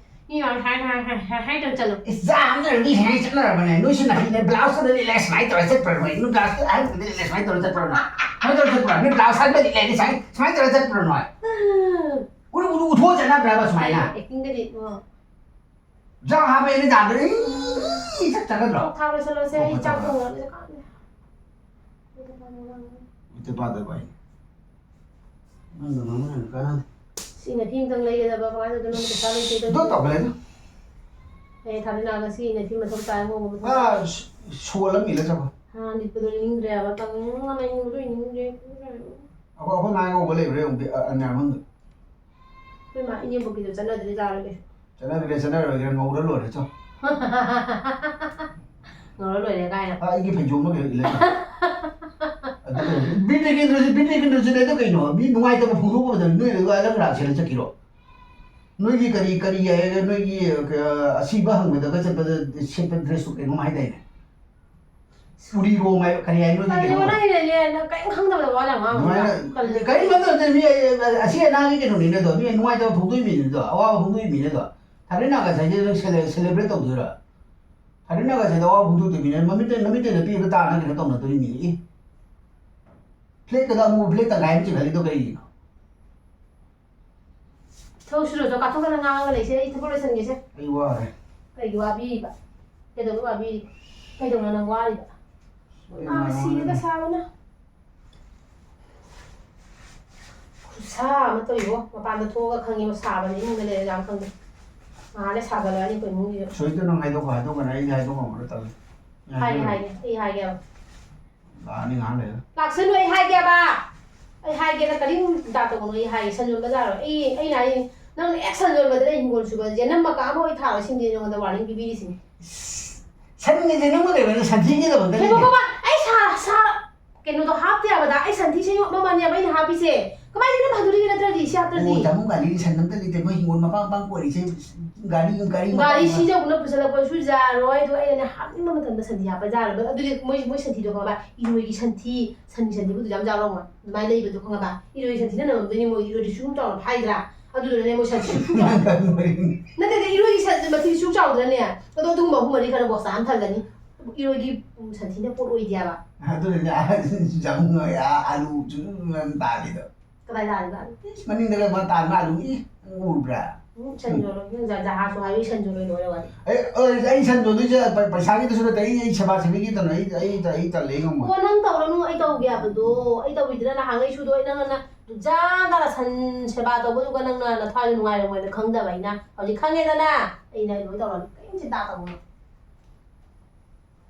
ꯃꯤ ꯃꯌꯥꯝ ꯍꯥꯏ ꯍꯥꯏ ꯍꯥꯏ ꯍꯥꯏ ꯍꯥꯏꯗ꯭ꯔ ꯆꯠꯂꯣ꯫ It's just ꯍꯥꯏꯅꯔꯕꯅꯦ, ꯅꯣꯏꯁꯨ ꯅꯥꯄꯤꯅꯦ, blouse ꯑꯗ ꯂꯤꯠꯂꯦ, ꯁꯨꯃꯥꯏꯅ ꯇꯧꯔ ꯆꯠꯄ꯭ꯔꯣ ꯅꯣꯏ? ꯅꯣꯏ blouse ꯑꯍꯟꯕꯗ ꯂꯤꯠꯂꯦ, ꯁꯨꯃꯥꯏꯅ ꯇꯧꯔ ꯆꯠꯄ꯭ꯔꯣ ꯅꯣꯏ? ꯁꯨꯃꯥꯏꯅ ꯇꯧꯔ ꯆꯠꯄ꯭ꯔꯣ? ꯅꯣꯏ blouse ꯑꯍꯟꯕ ꯂꯤꯠꯂꯦ, ꯁꯨꯃꯥꯏꯅ, ꯁꯨꯃꯥꯏꯅ ꯇꯧꯔ ꯆꯠꯄ꯭ꯔꯣ ꯅꯣꯏ? ꯎꯔꯨ ꯎꯔꯨ ꯎꯊꯣꯛꯑ ꯆꯠꯅꯕ꯭ꯔꯕ ꯁꯨꯃꯥꯏꯅ? Actingꯗꯗꯤ ꯑꯣ꯫ ꯖꯥꯡ ꯍꯥꯞꯄꯦ ꯑꯩꯅ ꯆꯥꯗ꯭ꯔꯦ꯫ ꯏ ꯆꯠ ꯆꯠꯀꯗ꯭ꯔꯣ? ꯊꯥꯎ ꯂꯣꯏꯁꯜꯂꯣꯁꯦ, ꯑꯩ ꯆꯥꯛ ꯊꯣꯡꯉꯒ ꯀꯥꯟꯗ꯫ ꯏꯇ ꯄꯥꯗ ꯚꯥꯏ꯫ ꯅꯪꯅ ꯉꯥꯡꯅꯔ ꯀꯥꯟꯅꯗꯦ꯫ ꯁꯤ ꯏꯅꯐꯤ ꯑꯝꯇꯪ ꯂꯩꯒꯗꯕ, ꯀꯃꯥꯏꯅ ꯇꯧꯗꯣꯏꯅꯣ? ꯄꯩꯁꯥ ꯂꯩꯇꯦ꯫ ꯑꯗꯨ ꯇꯧꯈ꯭ꯔꯦꯗ꯫ ꯑꯦ, ꯊꯥꯗꯅꯥꯒ ꯁꯤ ꯏꯅꯐꯤ ꯃꯊꯧ ꯇꯥꯏ, ꯑꯉꯧꯕ ꯃꯊꯧ ꯇꯥꯏ꯫ ꯑꯥ, ꯁꯣꯜ ꯑꯃ ꯏꯜꯂ ꯆꯠꯈꯣ꯫ ꯍꯥ, ꯂꯤꯠꯄꯗꯣ ꯂꯤꯅꯤꯡꯗ꯭ꯔꯦ ꯍꯥꯏꯕ, ꯀꯪꯅꯤꯡꯕꯅ ꯏꯪꯕꯗꯣ ꯏꯪꯅꯤꯡꯗ꯭ꯔꯦ꯫ ꯑꯩꯈꯣꯏ, ꯑꯩꯈꯣꯏ ꯃꯥꯏ ꯉꯧꯕ ꯂꯩꯕ꯭ꯔꯥ ꯌꯦꯡꯉꯨ, ꯑ, ꯑꯅꯤꯌꯥ ꯃꯅꯨꯡꯗ꯫ ꯑꯩꯈꯣꯏ ꯃꯥ ꯏꯅꯦꯝꯕꯣꯛꯀꯤꯗꯣ ꯆꯠꯅꯗ꯭ꯔꯦ ꯆꯥꯔꯒꯦ꯫ ꯆꯠꯅꯗ꯭ꯔꯦ, ꯆꯠꯅꯔꯣꯏꯒꯦꯔꯥ, ꯉꯧꯔ ꯂꯣꯏꯔꯦ, ꯆꯣ꯫ ꯉꯧꯔ ꯂꯣꯏꯔꯦ ꯀꯥꯏꯅ꯫ ꯑꯥ, ꯑꯩꯒꯤ ꯐꯩꯖꯣꯝꯗꯣ ꯀꯩꯅꯣ ꯏꯜꯂ ꯆꯠꯈꯣ꯫ ꯑꯗꯨ ꯀꯩꯅꯣ, ꯕꯤꯠ ꯂꯩꯒꯤꯗ꯭ꯔꯁꯤ, ꯕꯤꯠ ꯂꯩꯒꯤꯗ꯭ꯔꯁꯤ ꯂꯩꯗꯣ ꯀꯩꯅꯣ? ꯃꯤ ꯅꯨꯡꯉꯥꯏꯇꯕ ꯐꯣꯡꯗꯣꯛꯄꯗ ꯅꯣꯏ ꯑꯗꯨꯒ ꯑꯗꯨꯝ ꯔꯥ ꯁꯦꯠꯂ ꯆꯠꯈꯤꯔꯣ? ꯅꯣꯏꯒꯤ ꯀꯔꯤ, ꯀꯔꯤ ꯍꯥꯏꯔꯒ ꯅꯣꯏꯒꯤ, ꯑ, ꯑꯁꯤꯕ ꯍꯪꯕꯗꯒ ꯆꯠꯄꯗ ꯁꯦꯠꯄ dressꯇꯨ ꯀꯩꯅꯣꯝ ꯍꯥꯏꯗꯥꯏꯅꯦ? ꯎꯔꯤꯔꯣꯝ ꯍꯥꯏ, ꯀꯔꯤ ꯍꯥꯏꯅꯣ? ꯀꯔꯤꯅꯣ ꯅꯪꯒꯤꯅꯦ, ꯅꯪ ꯀꯔꯤꯝ ꯈꯪꯗꯕꯗ ꯋꯥ ꯌꯥꯝ ꯉꯥꯡꯒꯅꯨ꯫ ꯑꯗꯨꯃꯥꯏꯅ ꯇꯜꯂꯦ꯫ ꯀꯔꯤꯝ ꯈꯪꯗꯕꯗ ꯃꯤ, ꯑ, ꯑꯁꯤ ꯑꯅꯥꯒꯤ ꯀꯩꯅꯣꯅꯤꯅ ꯑꯗꯣ, ꯃꯤ ꯅꯨꯡꯉꯥꯏꯇꯕ ꯐꯣꯡꯗꯣꯛꯏ ꯃꯤꯅꯤꯗꯣ, ꯑꯋꯥꯕ ꯐꯣꯡꯗꯣꯛꯏ ꯃꯤꯅꯤꯗꯣ꯫ ꯊꯥꯗꯣꯏ ꯅꯥꯎ ꯉꯁꯥꯏꯁꯦ ꯅꯪ cele-, celebrate ꯇꯧꯗꯣꯏꯔꯥ? ꯊꯥꯗꯣꯏ ꯅꯥꯎ ꯉꯁꯥꯏꯗ ꯑꯋꯥꯕ ꯐꯣꯡꯗꯣꯛꯇꯣꯏ ꯃꯤꯅꯦ, ꯃꯃꯤꯠꯇ, ꯃꯃꯤꯠꯇꯩꯅ ꯄꯤꯕ ꯇꯥꯅ ꯀꯩꯅꯣ ꯇꯧꯅꯗꯣꯏ ꯃꯤꯅꯦ꯫ ꯑꯦ꯫ Flag ꯀꯗ ꯑꯃꯨꯕ flag ꯇꯪꯈꯥꯏ ꯑꯃ ꯆꯤꯡꯈꯠꯂꯤꯗꯣ ꯀꯔꯤꯒꯤꯅꯣ? ꯊꯕꯛ ꯁꯨꯔꯁꯨ ꯀꯥꯊꯣꯛꯇꯅ ꯉꯥꯡꯉꯒ ꯂꯩꯁꯦ, ꯑꯩ ꯊꯕꯛ ꯂꯣꯏꯁꯟꯒꯦꯁꯦ꯫ ꯑꯩ ꯋꯥꯔꯦ꯫ ꯀꯩꯒꯤ ꯋꯥꯕꯤꯔꯤꯕ? ꯀꯩꯗꯧꯕ ꯋꯥꯕꯤꯔꯤꯕ? ꯀꯩꯗꯧꯅ ꯅꯪ ꯋꯥꯔꯤꯕ? ꯑꯩ ꯑꯥ, ꯋꯥꯔꯦ꯫ ꯁꯤꯔꯦꯗ ꯁꯥꯕꯅ꯫ ꯈꯨꯠꯁꯥ ꯑꯃ ꯇꯧꯏꯕꯣ, ꯃꯄꯥꯟꯗ ꯊꯣꯛꯑꯒ ꯈꯪꯉꯤꯕꯣ, ꯁꯥꯕꯅꯤ, ꯏꯃꯨꯡꯗ ꯂꯩꯔꯒ ꯌꯥꯝ ꯈꯪꯗꯦ꯫ ꯉꯥꯏꯍꯥꯛ ꯂꯩ ꯁꯥꯒꯠꯂꯛꯑꯅꯤ ꯑꯩꯈꯣꯏ ꯏꯃꯨꯡꯁꯤꯁꯨ꯫ ꯁꯣꯏꯗ ꯅꯪ ꯍꯥꯏꯗꯣꯛꯈꯣ, ꯍꯥꯏꯗꯣꯛꯈꯣ, ꯑꯩꯗꯤ ꯍꯥꯏꯗꯣꯛ ꯉꯝꯃꯔꯣꯏ, ꯇꯜꯂꯦ꯫ ꯍꯥꯏꯒꯦ, ꯍꯥꯏꯒꯦ, ꯑꯩ ꯍꯥꯏꯒꯦꯕ꯫ ꯂꯥꯛꯑꯅꯤ ꯉꯥꯏꯍꯥꯛ ꯂꯩꯔꯒ꯫ ꯂꯥꯛꯁꯅꯨ, ꯑꯩ ꯍꯥꯏꯒꯦꯕ꯫ ꯑꯩ ꯍꯥꯏꯒꯦꯅ ꯀꯔꯤꯝ ꯗꯥ ꯇꯧꯒꯅꯨ, ꯑꯩ ꯍꯥꯏꯒꯦ꯫ ꯁꯟ ꯌꯣꯟꯕ ꯌꯥꯔꯣꯏ꯫ ꯑꯩ, ꯑꯩꯅ ꯍꯥꯏ, ꯅꯪꯅ ꯍꯦꯛ ꯁꯟ ꯌꯣꯟꯕꯗ ꯅꯪ ꯍꯤꯡꯒꯣꯜ ꯁꯨꯕ ꯌꯦꯅꯝ ꯃꯀꯥ ꯑꯃ ꯑꯣꯏ ꯊꯥꯔꯣꯏ ꯁꯤꯡꯗꯤ ꯅꯉꯣꯟꯗ ꯋꯥꯔꯅꯤꯡ ꯄꯤꯕꯤꯔꯤꯁꯤꯅꯤ꯫ ꯁꯟꯒꯤꯁꯦ ꯅꯪꯕꯨ ꯀꯩꯅꯣ ꯁꯟꯊꯤꯒꯤ ꯗꯕꯜꯗ ꯍꯦ ꯕꯕꯥ, ꯑꯩ ꯁꯥ ꯁꯥ ꯀꯩꯅꯣꯗꯣ ꯍꯥꯞꯇꯦ ꯍꯥꯏꯕꯗ ꯑꯩ ꯁꯟꯊꯤ ꯁꯦꯡꯕ ꯃꯃꯜꯅꯦꯕ ꯑꯩꯅ ꯍꯥꯞꯄꯤꯁꯦ꯫ ꯀꯃꯥꯏꯅ ꯅꯪ ꯍꯟꯗꯣꯔꯤꯒꯦ ꯅꯠꯇ꯭ꯔꯗꯤ ꯁꯤ ꯍꯥꯞꯇ꯭ꯔꯗꯤ? ꯑꯣ ꯇꯥꯃꯣ ꯒꯥꯔꯤꯗꯤ ꯁꯟ ꯑꯝꯇ ꯂꯩꯇꯦ, ꯃꯣꯏ ꯍꯤꯡꯒꯣꯜ ꯃꯄꯥꯡ ꯃꯄꯥꯡ ꯀꯣꯏꯔꯤꯁꯦ꯫ ꯒꯥꯔꯤ ꯒꯥꯔꯤ ꯒꯥꯔꯤ ꯁꯤꯖꯧꯅ ꯄꯨꯁꯜꯂꯛꯄꯁꯨ ꯌꯥꯔꯣꯏ꯫ ꯑꯗꯣ ꯑꯩꯅꯅꯦ ꯍꯥꯞꯅꯤꯡꯕ ꯃꯇꯝꯗ ꯁꯟꯊꯤ ꯍꯥꯞꯄ ꯌꯥꯔꯕ꯫ ꯑꯗꯨꯗꯤ ꯃꯣꯏ ꯃꯣꯏ ꯁꯟꯊꯤꯗꯣ ꯈꯪꯉꯕ? ꯏꯔꯣꯏꯒꯤ ꯁꯟꯊꯤ, ꯁꯟꯒꯤ ꯁꯟꯊꯤꯕꯨꯗꯤ ꯌꯥꯝ ꯆꯥꯎꯔꯝꯃꯣꯏ꯫ ꯑꯗꯨꯃꯥꯏꯅ ꯂꯩꯕꯗꯣ ꯈꯪꯉꯕ? ꯏꯔꯣꯏꯒꯤ ꯁꯟꯊꯤꯅ ꯅꯝꯃꯝꯗꯣꯏꯅꯤ, ꯃꯣꯏ ꯏꯔꯣꯏꯗꯤ ꯁꯨꯝ ꯆꯥꯎꯅ ꯐꯥꯏꯗ꯭ꯔꯥ? ꯑꯗꯨꯗꯨꯅꯅꯦ ꯃꯣꯏ ꯁꯟꯊꯤ ꯁꯨꯝ ꯆꯥꯎ- ꯅꯠꯇꯦ, ꯅꯠꯇꯦ, ꯏꯔꯣꯏꯒꯤ ꯁꯟ ꯃꯊꯤ ꯁꯨꯝ ꯆꯥꯎꯗ꯭ꯔꯅꯦ? ꯑꯗꯣ ꯑꯗꯨꯒꯨꯝꯕ ꯑꯍꯨꯝ ꯃꯔꯤ ꯈꯔ ꯕꯣꯛꯁ ꯑꯃ ꯊꯜꯂꯅꯤ꯫ ꯏꯔꯣꯏꯒꯤ ꯁꯟꯊꯤꯅ ꯄꯣꯠ ꯑꯣꯏꯗꯦꯕ꯫ ꯑꯗꯨꯅꯅꯦ ꯌꯥꯝ ꯑꯂꯨ ꯆꯨꯝ ꯇꯥꯜꯂꯤꯗꯣ꯫ ꯀꯗꯥꯏ ꯇꯥꯔꯤꯕ? ꯃꯅꯤꯡꯗꯒ ꯃꯥ ꯇꯥꯟꯕ ꯑꯂꯨ ꯏ ꯎꯕ꯭ꯔꯥ? ꯎꯝ, ꯁꯟ ꯌꯣꯜꯂꯣ꯫ ꯅꯪ ꯖ- ꯖꯍꯥꯖꯁꯨ ꯍꯥꯏꯌꯨ, ꯁꯟ ꯌꯣꯜꯂꯣ ꯂꯣꯏꯔꯦ ꯋꯥꯅꯤ꯫ ꯑꯩ ꯑꯩ ꯁꯟ ꯌꯣꯟꯗꯣꯏꯁꯦ ꯄꯩ- ꯄꯩꯁꯥꯒꯤꯗꯁꯨ ꯅꯠꯇꯦ, ꯑꯩ ꯑꯩ ꯁꯦꯕꯥ ꯁꯦꯕꯤꯒꯤꯗꯅ ꯑꯩ ꯑꯩ ꯑꯩ ꯇꯜꯂꯦ, ꯑꯩ ꯉꯝꯃꯣꯏ꯫ ꯑꯣ, ꯅꯪ ꯇꯧꯔꯅꯨ, ꯑꯩ ꯇꯧꯒꯦ ꯍꯥꯏꯕꯗꯣ꯫ ꯑꯩ ꯇꯧꯕꯤꯗꯅ ꯅꯍꯥꯟꯈꯩꯁꯨꯗꯣ ꯑꯩ ꯅꯪꯅ ꯖꯥꯗꯥꯅ ꯁꯟ ꯁꯦꯕꯥ ꯇꯧꯕꯗꯨꯒ ꯅꯪꯅ ꯅꯊ꯭ꯋꯥꯏ ꯅꯨꯡꯉꯥꯏꯔꯝꯃꯣꯏꯅ ꯈꯪꯗꯕ ꯑꯩꯅ꯫ ꯍꯧꯖꯤꯛ ꯈꯪꯉꯦꯗꯅ, ꯑꯩꯅ ꯂꯣꯏ ꯇꯧꯔꯅꯤ, ꯀꯔꯤꯝ ꯆꯤꯟꯇꯥ ꯇꯧꯔꯨꯅꯨ꯫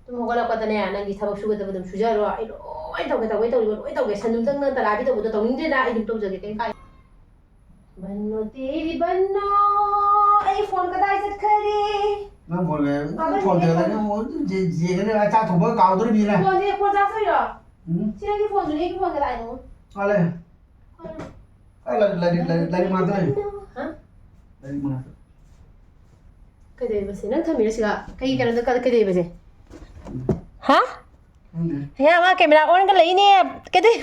ꯇꯨꯝ ꯍꯧꯒꯠꯂꯛꯄꯗꯅꯦ, ꯅꯪꯒꯤ ꯊꯕꯛ ꯁꯨꯒꯗꯕ ꯑꯗꯨꯝ ꯁꯨꯖꯔꯣ꯫ ꯑꯩ ꯂꯣꯏ ꯇꯧꯒꯦ, ꯇꯧꯒꯦ ꯇꯧꯔꯤꯕ ꯂꯣꯏ ꯇꯧꯒꯦ꯫ ꯁꯟ ꯑꯃꯇꯪ ꯅꯪ ꯇꯔꯥꯕꯤ ꯇꯧꯕꯗꯣ ꯇꯧꯅꯤꯡꯗꯦꯗ, ꯑꯩ ꯑꯗꯨꯝ ꯇꯧꯖꯒꯦ, ꯀꯩꯝ ꯀꯥꯏꯗꯦ꯫ ꯕꯟꯅꯣ ꯇꯦꯔꯤ ꯕꯟꯅꯣ, ꯑꯩ ꯐꯣꯟ ꯀꯗꯥꯏ ꯆꯠꯈꯔꯦ? ꯅꯪ ꯐꯣꯟ ꯂꯩꯔ- ꯄꯥꯕ ꯅꯪ ꯐꯣꯟ ꯂꯩꯔꯦ, ꯇꯧꯔꯒ ꯅꯪ ꯑꯃꯨꯛ ꯌꯦꯡꯒꯅꯤ, ꯑꯆꯥ ꯊꯣꯡꯕ ꯀꯥꯎꯗꯣꯔꯤꯕꯅꯤꯅ꯫ ꯐꯣꯟꯁꯦ, ꯐꯣꯟ ꯆꯥꯔꯖ ꯇꯧꯔꯤꯔꯣ? ꯎꯝ? ꯁꯤ ꯅꯪꯒꯤ ꯐꯣꯟꯗꯨꯅꯤ, ꯑꯩꯒꯤ ꯐꯣꯟ ꯀꯗꯥꯏꯅꯣ? ꯃꯥ ꯂꯩ꯫ ꯑ, ꯂꯥꯏꯔꯤꯛ ꯂꯥꯏꯔꯤꯛ ꯂꯥꯏꯔꯤꯛ ꯃꯅꯥꯛꯇ ꯂꯩ꯫ ꯍꯥ? ꯂꯥꯏꯔꯤꯛ ꯃꯅꯥꯛꯇ꯫ ꯀꯩꯗꯧꯔꯤꯕꯁꯦ? ꯅꯪ ꯊꯝꯃꯤꯔꯣ ꯁꯤꯒ? ꯀꯩꯒꯤ ꯀꯩꯅꯣꯗ ꯀ- ꯀꯩꯗꯧꯔꯤꯕꯁꯦ? ꯍꯥ? ꯈꯪꯗꯦ꯫ ꯍꯦ, ꯃꯥ ꯀꯦꯃꯦꯔꯥ ꯑꯣꯟꯒ ꯂꯩꯅꯦ꯫ ꯀꯩꯗꯧ-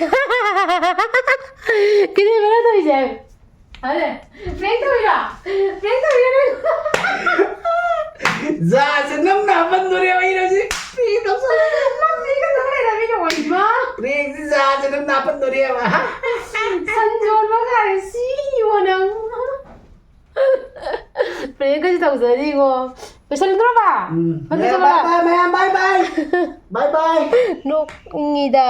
ꯀꯩꯗꯧꯔꯤꯕ ꯅꯪ ꯇꯧꯔꯤꯁꯦ? ꯍꯥꯏꯔꯦ꯫ ꯄ꯭ꯔꯦꯡ ꯇꯧꯔꯤꯔꯣ? ꯄ꯭ꯔꯦꯡ ꯇꯧꯔꯤꯔꯣ ꯅꯪ? ꯖꯥꯁꯦ ꯅꯪꯅ ꯍꯥꯞꯄꯟꯗꯣꯔꯦꯕ ꯑꯩꯅ ꯍꯧꯖꯤꯛ꯫ ꯄ꯭ꯔꯦꯡ ꯇꯧꯁꯜꯂꯦ꯫ ꯅꯪ ꯄ꯭ꯔꯦꯡ ꯇꯧꯁꯜꯂꯦ ꯂꯩꯔꯝꯃꯤꯅꯦ, ꯑꯣꯏꯃꯥ꯫ ꯄ꯭ꯔꯦꯡꯁꯦ ꯖꯥꯁꯦ ꯅꯪꯅ ꯍꯥꯞꯄꯟꯗꯣꯔꯦꯕ꯫ ꯁꯟ ꯌꯣꯟꯕ ꯀꯥꯏꯅ ꯁꯤꯌꯣ ꯅꯪ꯫ ꯄ꯭ꯔꯦꯡꯀꯁꯨ ꯇꯧꯖꯔꯤꯀꯣ꯫ ꯂꯣꯏꯁꯜꯂꯗ꯭ꯔꯣꯕ? ꯎꯝ꯫ ꯐꯠꯇꯦ, ꯃꯌꯥꯝ ꯆꯠꯂꯣ꯫ ꯕꯥꯏ ꯕꯥꯏ, ꯃꯌꯥꯝ ꯕꯥꯏ ꯕꯥꯏ꯫ ꯕꯥꯏ ꯕꯥꯏ꯫ ꯅꯣꯛꯅꯤꯡꯉꯤꯗ꯫